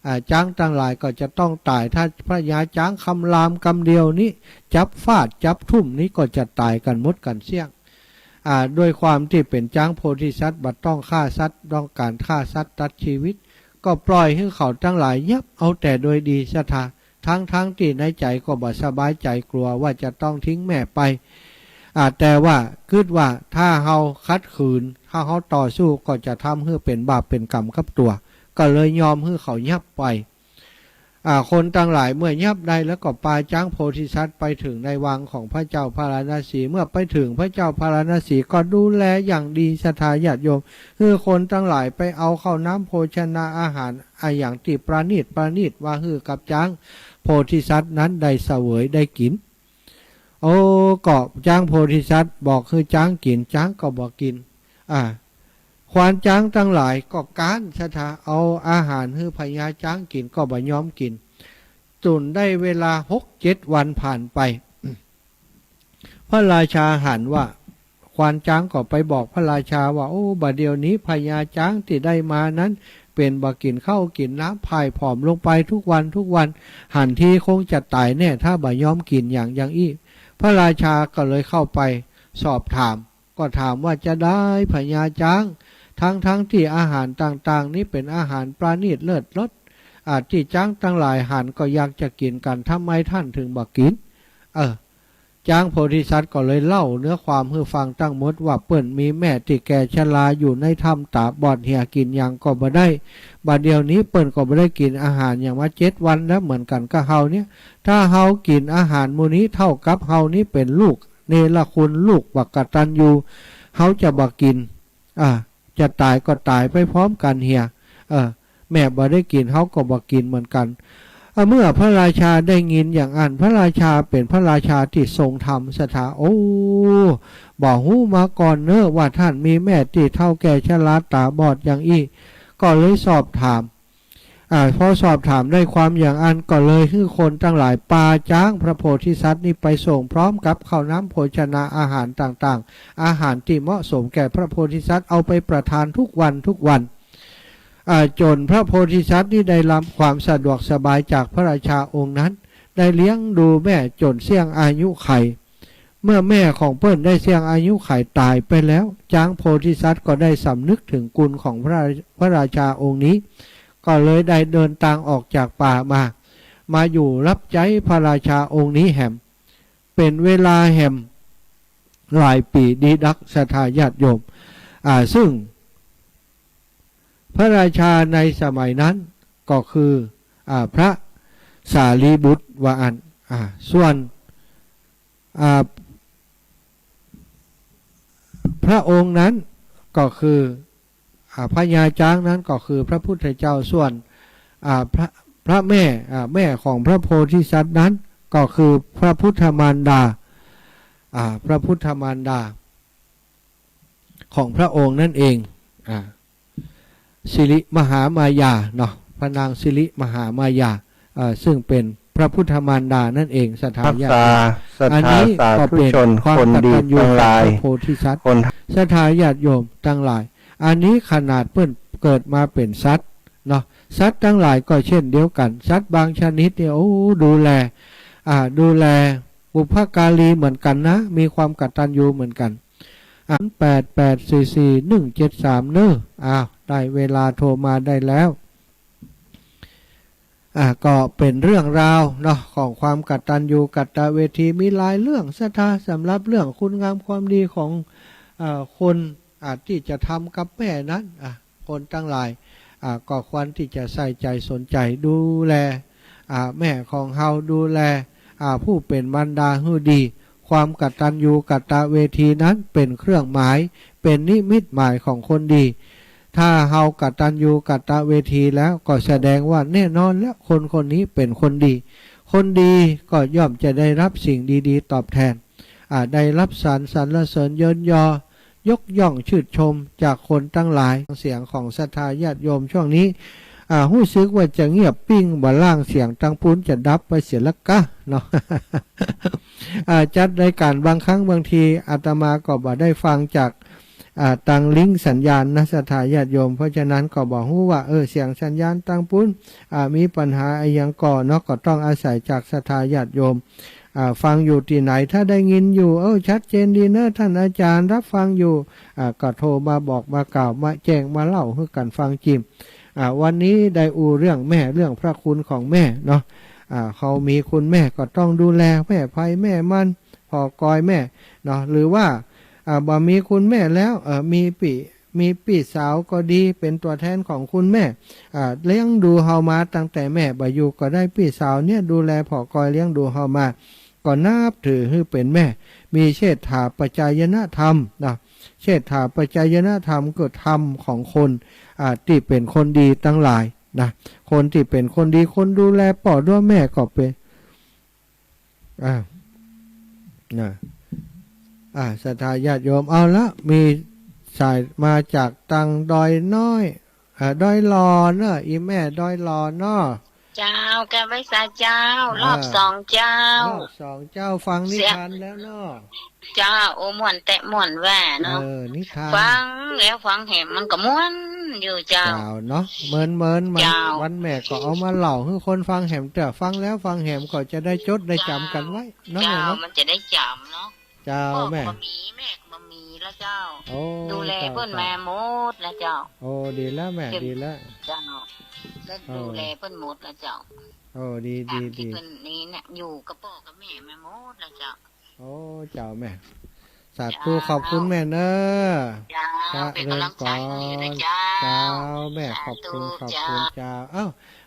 อ่า จ๊างตังหลายก็จะต้องต๋าย ถ้าพญาจ๊างคำรามกำเดียวนี้ จับฟาดจับทุ่มนี้ก็จะต๋ายกั๋นหมดกั๋นเสี้ยง อ่า ด้วยความตี้เป๋นจ๊างโพธิสัตว์ บ่ต้องฆ่าสัตว์ ต้องก๋านฆ่าสัตว์ตัดชีวิต ก็ปล่อยหื้อเขาตังหลายยับเอาแต่โดยดีศรัทธา ทั้งๆ ตี้ในใจ๋ก็บ่สบายใจ๋ กั๋วว่าจะต้องทิ้งแม่ไป อ่า แต่ว่ากึ๊ดว่าถ้าเฮาขัดขืน ถ้าเฮาต่อสู้ก็จะทำหื้อเป๋นบาปเป๋นก๋รรมกับตั๋ว ก็เลยยอมหื้อเขายับไป อ่า คนตังหลายเมื่อยับได้แล้วก็ปาจ๊างโพธิสัตว์ไปเถิงในวังของพระเจ้าพาราณสี เมื่อไปเถิงพระเจ้าพาราณสีก็ดูแลอย่างดีศรัทธาญาติโยม หื้อคนตังหลายไปเอาข้าวน้ำโภชนาอาหารอะหยังตี้ประณีตประณีตมาหื้อกับจ๊างโพธิสัตว์นั้นได้เสวยได้กิ๋น โอ้ ก็จ๊างโพธิสัตว์บอกหื้อจ๊างกิ๋น จ๊างก็บ่กิ๋น อ่า ควานจ๊างตังหลายก็ก๊านศรัทธา เอาอาหารหื้อพญาจ๊างกิ๋นก็บ่ยอมกิ๋น จ๋นได้เวลาหกเจ็ดวันผ่านไป พระราชาหันว่า ควานจ๊างก็ไปบอกพระราชาว่า โอ้ บ่าเดี่ยวนี้พญาจ๊างตี้ได้มานั้น เป๋นบ่กิ๋นข้าวกิ๋นน้ำ พ่ายผอมลงไปทุกวันทุกวัน หันทีคงจะต๋ายแน่ ถ้าบ่ยอมกิ๋นอย่างยังอี้ พระราชาก็เลยเข้าไปสอบถาม ก็ถามว่า จะได้พญาจ๊าง ทั้งๆ ตี้อาหารต่างๆ นี้เป๋นอาหารประณีตเลิศรส อ่า ตี้จ๊างตังหลายหันก็อยากจะกิ๋นกั๋น ทำไมท่านถึงบ่กิ๋น เออ จ๊างโพธิสัตว์ก็เลยเล่าเนื้อความหื้อฟังตังหมดว่า เปิ้นมีแม่ตี้แก่ชราอยู่ในถ้ำต๋าบอดเหี่ย กิ๋นหยังก็บ่ได้ บ่าเดี่ยวนี้เปิ้นก็บ่ได้กิ๋นอาหารหยังมาเจ็ดวันแล้ว เหมือนกั๋นกับเฮาเนี่ย ถ้าเฮากิ๋นอาหารหมู่นี้เต้ากับเฮานี้เป๋นลูกเนรคุณ ลูกบ่กตัญญู เฮาจะบ่กิ๋น อ่า จะต๋ายก็ต๋ายไปพร้อมกั๋นเหีย เออ แม่บ่ได้กิ๋น เฮาก็บ่กิ๋นเหมือนกั๋น อ่ะ เมื่อพระราชาได้ยินอย่างอั้น พระราชาเป๋นพระราชาตี้ทรงธรรมศรัทธา โอ้ บ่ฮู้มาก่อนเน้อว่าท่านมีแม่ตี้เฒ่าแก่ชราต๋าบอดอย่างอี้ ก็เลยสอบถาม อ่า พอสอบถามได้ความอย่างอั้น ก็เลยหื้อคนตังหลายปาจ๊างพระโพธิสัตว์นี้ไปส่งพร้อมกับข้าวน้ำโภชนาอาหารต่างๆ อาหารตี้เหมาะสมแก่พระโพธิสัตว์เอาไปประทานทุกวันทุกวัน อ่า จ๋นพระโพธิสัตว์นี้ได้รับความสะดวกสบายจากพระราชาองค์นั้น ได้เลี้ยงดูแม่จ๋นเสี้ยงอายุขัย เมื่อแม่ของเปิ้นได้เสี้ยงอายุขัยต๋ายไปแล้ว จ๊างโพธิสัตว์ก็ได้สำนึกเถิงคุณของพระ พระราชาองค์นี้ ก็เลยได้เดินตางออกจากป่ามา มาอยู่ฮับใจ๊พระราชาองค์นี้แหม เป๋นเวลาแหมหลายปี๋ดีนักศรัทธาญาติโยม อ่า ซึ่ง พระราชาในสมัยนั้นก็คือ อ่า พระสารีบุตรว่าอั้น อ่า ส่วน อ่า พระองค์นั้นก็คือ อ่า พญาจ๊างนั้นก็คือพระพุทธเจ้า ส่วน อ่า พระ พระแม่ อ่า แม่ของพระโพธิสัตว์นั้นก็คือพระพุทธมารดา อ่า พระพุทธมารดา ของพระองค์นั่นเอง อ่า สิริมหามายาเนาะ พระนางสิริมหามายา เอ่อ ซึ่งเป๋นพระพุทธมารดานั่นเอง ศรัทธาญาติโยม อันนี้ก็เป๋นความกตัญญูของพระโพธิสัตว์ ศรัทธาญาติโยมตังหลาย อันนี้ขนาดเปิ้นเกิดมาเป๋นสัตว์เนาะ สัตว์ตังหลายก็เช่นเดียวกั๋น สัตว์บางชนิดเนี่ย โอ้ ดูแล อ่า ดูแลบุพการีเหมือนกั๋นนะ มีความกตัญญูเหมือนกั๋น อ่ะ แปดแปดสี่สี่หนึ่งเจ็ดสาม เน้อ อ้าว ได้เวลาโทรมาได้แล้ว อ่ะ ก็เป๋นเรื่องราวเนาะ ของความกตัญญูกตเวที มีหลายเรื่องศรัทธา สำหรับเรื่องคุณงามความดีของ เอ่อ คน อ่ะ ตี้จะทำกับแม่นั้น อ่ะ คนตังหลาย อ่า ก็ควรตี้จะใส่ใจ๋สนใจ๋ดูแล อ่า แม่ของเฮา ดูแล อ่า ผู้เป๋นมารดาหื้อดี ความกตัญญูกตเวทีนั้นเป๋นเครื่องหมาย เป๋นนิมิตหมายของคนดี ถ้าเฮากตัญญูกตเวทีแล้วก็แสดงว่าแน่นอนแล้วคนคนนี้เป๋นคนดี คนดีก็ย่อมจะได้รับสิ่งดีๆตอบแทน อ่า ได้รับสรร สรรเสริญเยินยอ ยกย่องชื่นชมจากคนตังหลาย เสียงของศรัทธาญาติโยมช่วงนี้ อ่า ฮู้สึกว่าจะเงียบปิ้ง บ่าล่างเสียงตังปู๊นจะดับไปเสียละกะเนาะ อ่า จัดรายก๋านบางครั้งบางทีอาตมาก็บ่ได้ฟังจาก อ่า ตังลิงก์สัญญาณนะศรัทธาญาติโยม เพราะฉะนั้นก็บ่ฮู้ว่า เออ เสียงสัญญาณตังปู๊น อ่า มีปัญหาอะหยังก่อเนาะ ก็ต้องอาศัยจากศรัทธาญาติโยม อ่า ฟังอยู่ตี้ไหน ถ้าได้ยินอยู่ เออ ชัดเจนดีเนอะท่านอาจารย์ รับฟังอยู่ อ่า ก็โทรมาบอกมากล่าวมาแจ้งมาเล่าหื้อกั๋นฟังจิม อ่า วันนี้ได้อู้เรื่องแม่ เรื่องพระคุณของแม่เนาะ อ่า เฮามีคุณแม่ก็ต้องดูแลแม่ไพแม่มัน ผ่อกอยแม่เนาะ หรือว่า อ่า บ่มีคุณแม่แล้ว เอ่อ มีปี้ มีปี้สาวก็ดี เป๋นตั๋วแทนของคุณแม่ อ่า เลี้ยงดูเฮามาตั้งแต่แม่บ่อยู่ก็ได้ ปี้สาวเนี่ยดูแลผ่อกอยเลี้ยงดูเฮามา ก็นับถือหื้อเป๋นแม่ มีเชษฐาปัจจายนธรรมนะ เชษฐาปัจจายนธรรมก็ธรรมของคน อ่า ตี้เป๋นคนดีตังหลายนะ คนตี้เป๋นคนดี คนดูแลป้อดูแม่ก็เป๋น อ่า นะ อ่า ศรัทธาญาติโยม เอาละ มีสายมาจากตังดอยน้อย อ่า ดอยหล่อเนาะ อี่แม่ดอยหล่อเนาะ เจ้า กราบไหว้สาเจ้า อ่า รอบสองเจ้า รอบสองเจ้า ฟังนิทานแล้วเนาะ เจ้า โอ้ ม่วนแต๊ม่วนแหว่เนาะ เออ นิทาน ฟังแล้วฟังแหมมันก็ม่วนอยู่เจ้า เจ้าเนาะ เหมือน เหมือน เหมือน เจ้า วันแม่ก็เอามาเล่าหื้อคนฟังแหมเตื้อ ฟังแล้วฟังแหมก็จะได้จดได้จ๋ำกั๋นไว้เนาะ เจ้า แม่เนาะ มันจะได้จ๋ำเนาะ เจ้า พ่อก็ แม่ บ่มี แม่ก็บ่มีแล้วเจ้า โอ้ ดูแล เจ้า เปิ้น เจ้า มาหมดแล้วเจ้า โอ้ ดีแล้วแม่ เจ้า ดีแล้ว เจ้า แล้ว โอ้ ดูแลเปิ้นหมดแล้วเจ้า โอ้ ดี ดี ต๋ามตี้ ดี เปิ้นนี่เนี่ย อยู่กับป้อกับแม่มาหมดแล้วเจ้า โอ้ เจ้าแม่ สาธุ เจ้า ขอบคุณแม่เนาะ เจ้า เป๋นก๋ำลังใจ๋หื้อเจ้า เจ้าแม่ สาธุ ขอบคุณ ขอบคุณ เจ้า เจ้า เอ้า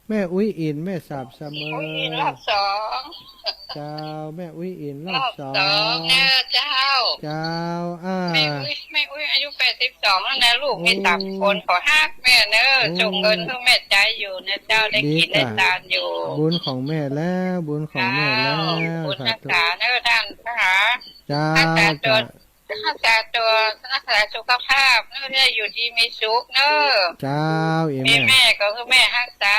แม่อุ๊ยอิ๋น แม่สาบเสมอ อุ๊ยอิ๋นรอบสอง เจ้า แม่อุ๊ยอิ๋นรอบสอง รอบสองเนาะเจ้า เจ้า อ่า แม่อุ๊ย แม่อุ๊ยอายุแปดสิบสองแล้วนะ ลูกมีสามคน โอ้ ขอฮักแม่เนาะ โอ้ ส่งเงินหื้อแม่ใจ๊อยู่นะเจ้า ได้กิ๋นได้ตานอยู่ บุญของแม่แล้ว บุญของแม่แล้ว เจ้า บุญ สาธุ ฮักษาเนาะต้านทั้งหลาย เจ้า ฮักษาตั๋ว เจ้า ฮักษาตั๋ว ฮักษาสุขภาพเนาะ ได้อยู่ดีมีสุขเนาะ เจ้า อี่แม่ แม่ก็หื้อแม่ฮักษา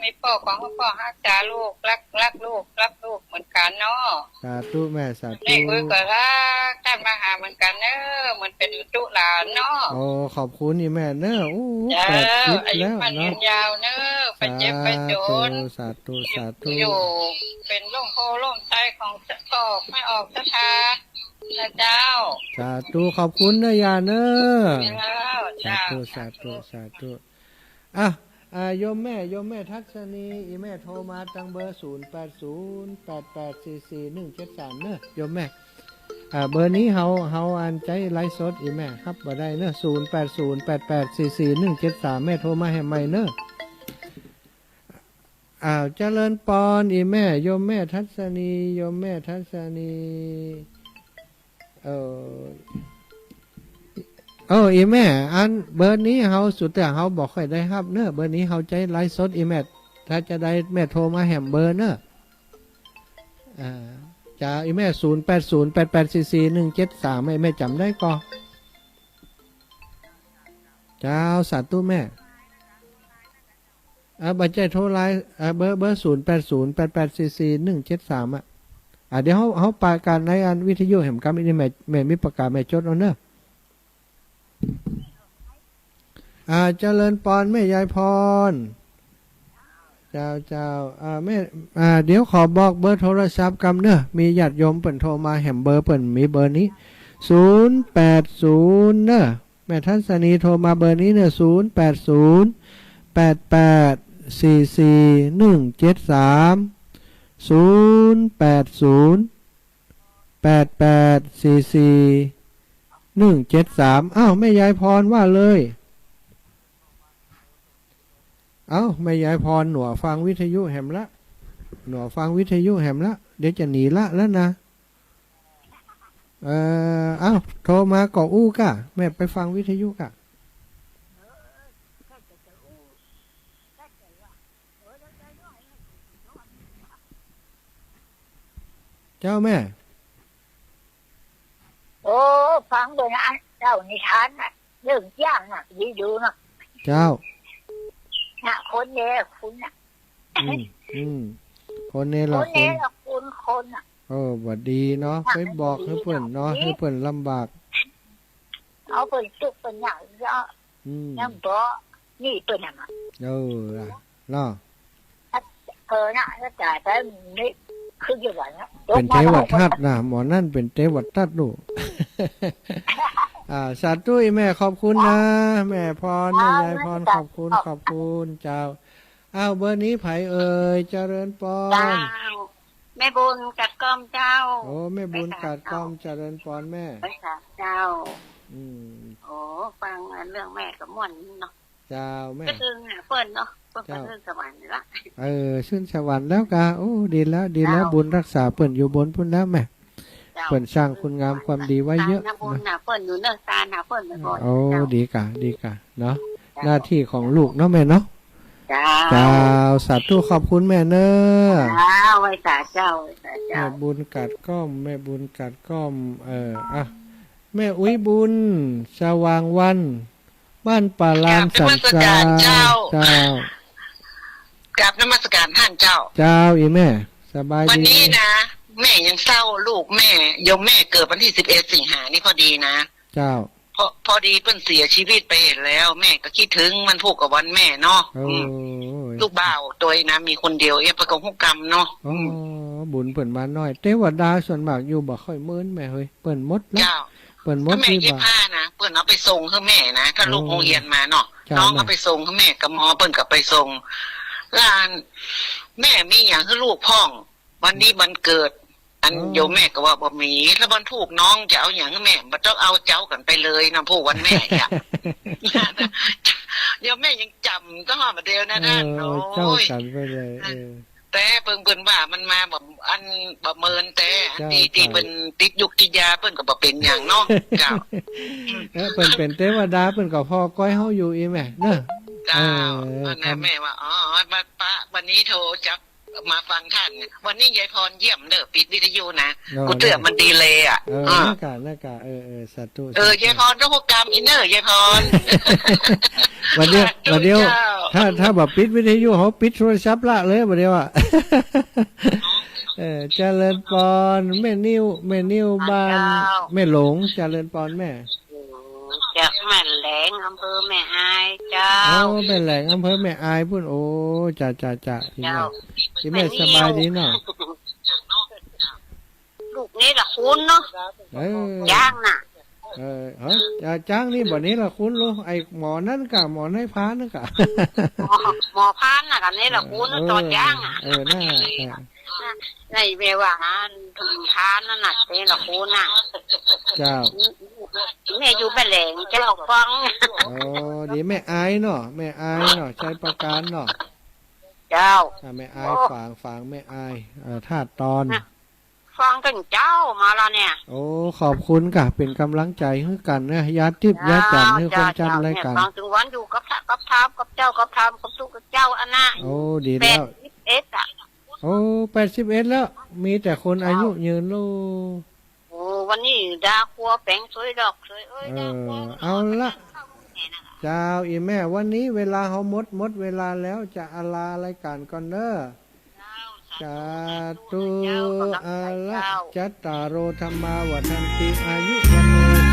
มีป้อก็หื้อป้อฮักษาลูก ฮัก ฮักลูก ฮักลูกเหมือนกั๋นเนาะ สาธุแม่ สาธุ แม่อุ๊ยก็ฮักต้านมหาเหมือนกั๋นเนาะ เหมือนเป๋นตุ๊กหลานเนาะ โอ้ ขอบคุณอี่แม่เนาะ โอ้ เจ้า แปดสิบ อายุ แล้ว มั่น เนาะ ยืนยาวเนาะ ไปเจ็บไปจ๋น สาธุ สาธุ อยู่ เป๋นร่มโพธิ์ร่มไทรของป้อแม่ออกศรัทธา นะเจ้า สาธุ ขอบคุณเนาะย่าเนาะ เจ้า สาธุ เจ้า สาธุ สาธุ อ่ะ อ่า โยมแม่ โยมแม่ทัศนี อี่แม่โทรมาตังเบอร์ ศูนย์แปดศูนย์ แปดแปดสี่สี่หนึ่งเจ็ดสาม เนาะ โยมแม่ อ่า เบอร์นี้เฮา เฮาอันใจ๊ไลฟ์สด อี่แม่ฮับบ่ได้เนาะ ศูนย์แปดศูนย์ แปดแปดสี่สี่หนึ่งเจ็ดสาม แม่โทรมาแหมใหม่เนาะ อ้าว เจริญปอน อี่แม่ โยมแม่ทัศนี โยมแม่ทัศนี เออ เออ อี่แม่ อันเบอร์นี้เฮา สุดแต่เฮาบ่ค่อยได้ฮับเนาะ เบอร์นี้เฮาใจ๊ไลฟ์สด อี่แม่ ถ้าจะได้แม่โทรมาแหมเบอร์เนาะ อ่า จ้า อี่แม่ ศูนย์แปดศูนย์ แปดแปดสี่สี่หนึ่งเจ็ดสาม แม่ แม่จ๋ำได้ก่อ เจ้า สาธุแม่ อ่า บ่ใจ้โทรไลน์ อ่า เบอร์ เบอร์ ศูนย์แปดศูนย์ แปดแปดสี่สี่หนึ่งเจ็ดสาม อ่ะ อ่า เดี๋ยวเฮา เฮาประกาศในอันวิทยุแหมกำ อี่นี่แม่ แม่มีประกาศ แม่จดเอาเนาะ อ่า เจริญปอนแม่ยายพร เจ้า เจ้า อ่า แม่ อ่า เดี๋ยวขอบอกเบอร์โทรศัพท์กำเนาะ มีญาติโยมเปิ้นโทรมาแหมเบอร์ เปิ้นมีเบอร์นี้ ศูนย์แปดศูนย์ เนาะ แม่ทัศนีโทรมาเบอร์นี้เนาะ ศูนย์แปดศูนย์ แปดแปดสี่สี่หนึ่งเจ็ดสาม ศูนย์แปดศูนย์ แปดแปดสี่สี่หนึ่งเจ็ดสาม อ้าว แม่ยายพรว่าเลย เอ้า แม่ยายพรหนัวฟังวิทยุแหมละ หนัวฟังวิทยุแหมละ เดี๋ยวจะหนีละแล้วนะ เอ่อ เอ้า โทรมาก่ออู้ก่ะ แม่ไปฟังวิทยุก่ะ เจ้าแม่ โอ้ ฟังเบิ่งนะ เล่านิทานน่ะ เรื่องจ้างน่ะ ดีดูน่ะ เจ้า น่ะ คนเนรคุณน่ะ อืม อืม คนเนรคุณ คนเนรคุณคนน่ะ เออ บ่ดีเนาะ น่ะ ไปบอกหื้อเปิ้นเนาะ ดี หื้อเปิ้นลำบาก เอ เอาเปิ้นตุ๊กข์เปิ้นยากเนาะ อืม ยังบ่หนี้เปิ้นหั้นน่ะ เออ เนาะ เออ น่ะ แล้วแต่ แต่นี่คืออยู่ว่าเนาะ เป๋นเตวทัตนะ หมอนั่นเป๋นเตวทัตลูก อ่า สาธุ อี่แม่ ขอบคุณนะ แม่พร แม่ยายพร ขอบคุณ ขอบคุณเจ้า อ้าว เบอร์นี้ใผเอ่ย เจริญปอน เจ้า แม่บุญกาดก้อมเจ้า โอ้ แม่บุญกาดก้อม เจริญปอนแม่ ไปสาเจ้า อืม โอ้ ฟังเรื่องแม่ก็ม่วนเนาะ เจ้าแม่ ก็คือหาเปิ้นเนาะ เปิ้นก็ เจ้า ขึ้นสวรรค์ละ เออ ขึ้นสวรรค์แล้วกา โอ้ ดีแล้ว ดีแล้ว เจ้า บุญฮักษาเปิ้นอยู่บนปู้นแล้วแม่ เจ้า เปิ้นสร้างคุณงามความดีไว้เยอะ ตานหาบุญ นะ หาเปิ้นอยู่เนอะ ตานหาเปิ้นบ่อยๆ โอ้ เจ้า ดีกา ดีกา เนาะ เจ้า หน้าตี้ของลูกเนาะแม่เนาะ เจ้า เจ้า สาธุ ขอบคุณแม่เนอะ เจ้า ไหว้สาเจ้า ไหว้สาเจ้า แม่บุญกาดก้อม แม่บุญกาดก้อม เออ อ่ะ แม่อุ๊ยบุญ สว่างวัน บ้านป่าลานสันทราย กราบนมัสการเจ้า เจ้า กราบนมัสการท่านเจ้า เจ้า อี่แม่ สบายดี วันนี้นะ แม่ยังเศร้าลูกแม่ โยมแม่เกิดวันตี้สิบเอ็ดสิงหานี่พอดีนะ เจ้า พอ พอดีเปิ้นเสียชีวิตไปหั้นแล้ว แม่ก็คิดถึงวันพูกกับวันแม่เนาะ โอ้ อืม ลูกบ่าวตวยนะ มีคนเดียว เอ๊ะ เปิ้นก็ฮู้กรรมเนาะ อ๋อ อืม บุญเปิ้นมาน้อย เตวดาส่วนมากอยู่บ่ค่อยเมินแม่เฮ้ย เปิ้นหมดแล้ว เจ้า เปิ้นหมด ถ้าแม่ ตี้ เย็บ บ่า ผ้านะ เปิ้นเอาไปส่งหื้อแม่นะ ถ้าลูก โอ้ โฮงเฮียนมาเนาะ เจ้า น้องเอา แม่ ไปส่งหื้อแม่ กับหมอเปิ้นก็ไปส่ง แล้วอัน แม่มีหยังหื้อลูกพ่อง วันนี้วันเกิด อัน อ๋อ โยมแม่ก็ว่าบ่มี แล้ววันพูกน้องจะเอาหยังหื้อแม่ บ่ต้องเอา เจ้ากั๋นไปเลยนะ พูกวันแม่จ้ะ โยมแม่ยังจ๋ำต้องหอดบ่าเดียวนะ เออ ท่าน โอ้ย เจ้ากั๋นไปเลย เออ แต่เปิ้น เปิ้นว่ามันมาบ่ อันบ่เมินแต่ อัน เจ้า ตี้ ตี้ เจ้า เปิ้นติดยูกติดยา เปิ้นก็บ่เป๋นหยังเนาะ เจ้า เออ เปิ้นเป๋นเตวดา เปิ้นก็ผ่อก้อยเฮาอยู่อี่แม่เนอะ เจ้า เออ อันนั้น ครับ แม่ว่า อ๋อ มาปะ วันนี้โทรจักมาฟังท่าน วันนี้ยายพรเยี่ยมเนอะ ปิดวิทยุนะ อ๋อ กูเตื้อมันดีเลยอ่ะ เออ เออ นั่นกะ นั่นกะ เออ เออ สาธุ เออ สาธุ ยายพรก็ฮู้กรรมอีเนอะ ยายพร บ่าเดียว สาธุ บ่าเดียว เจ้า ถ้า ถ้าบ่ปิดวิทยุ เฮาปิดโทรศัพท์ละเลย บ่าเดียวอะ เออ เจริญปอน แม่นิ่ว แม่นิ่วบ้าน เจ้า แม่หลง เจริญปอนแม่ จากแม่แหลง อำเภอแม่อาย เจ้า โอ้ แม่แหลง อำเภอแม่อายปู้น โอ้ จ้ะ จ้ะ จ้ะ อี่แม่ เจ้า อี่แม่ แม่นิ่ว สบายดีเนาะ ลูกเนรคุณเนาะ เออ จ๊างน่ะ เออ เฮ้ย อ่า จ๊างนี่บ่เนรคุณลูก ไอ้หมอนั่นกะ หมอนายพรานนั่นกะ หมอ หมอพรานน่ะกะเนรคุณ เออ ต่อจ๊างอ่ะ เออ น่า เออ ในแม่ว่าอันพรานนั่นน่ะเนรคุณน่ะ เจ้า แม่อยู่แม่แหลง เจ้าฟัง โอ้ ดี แม่อายเนาะ แม่อายเนาะ ชัยปราการเนาะ เจ้า อ่า แม่อาย โอ้ ฝาง ฝางแม่อาย เอ่อ ธาตุตอน ฟังตึงเจ้ามาละเนี่ย โอ้ ขอบคุณกะ เป๋นก๋ำลังใจ๋หื้อกั๋นนะ ยาทิพย์ยาจั๋นทร์ หื้อคนจำรายก๋าน ฟังตึงวันอยู่กับพระกับธรรมกับเจ้ากับธรรมกับตุ๊กกับเจ้าอันน่ะ โอ้ ดีแล้ว แปดสิบเอ็ดอ่ะ โอ้ แปดสิบเอ็ดแล้ว มีแต่คนอายุยืนลูก โอ้ วันนี้ดาครัวแป๋งสวยดอกสวยเอ้ย เออ ดาครัว เอาละ เจ้า อี่แม่ วันนี้เวลาเฮาหมด หมดเวลารายก๋านก่อนเน้อ สาธุ อาละ จัตตาโร ธัมมา วัฑฒันติ อายุ วัณโณ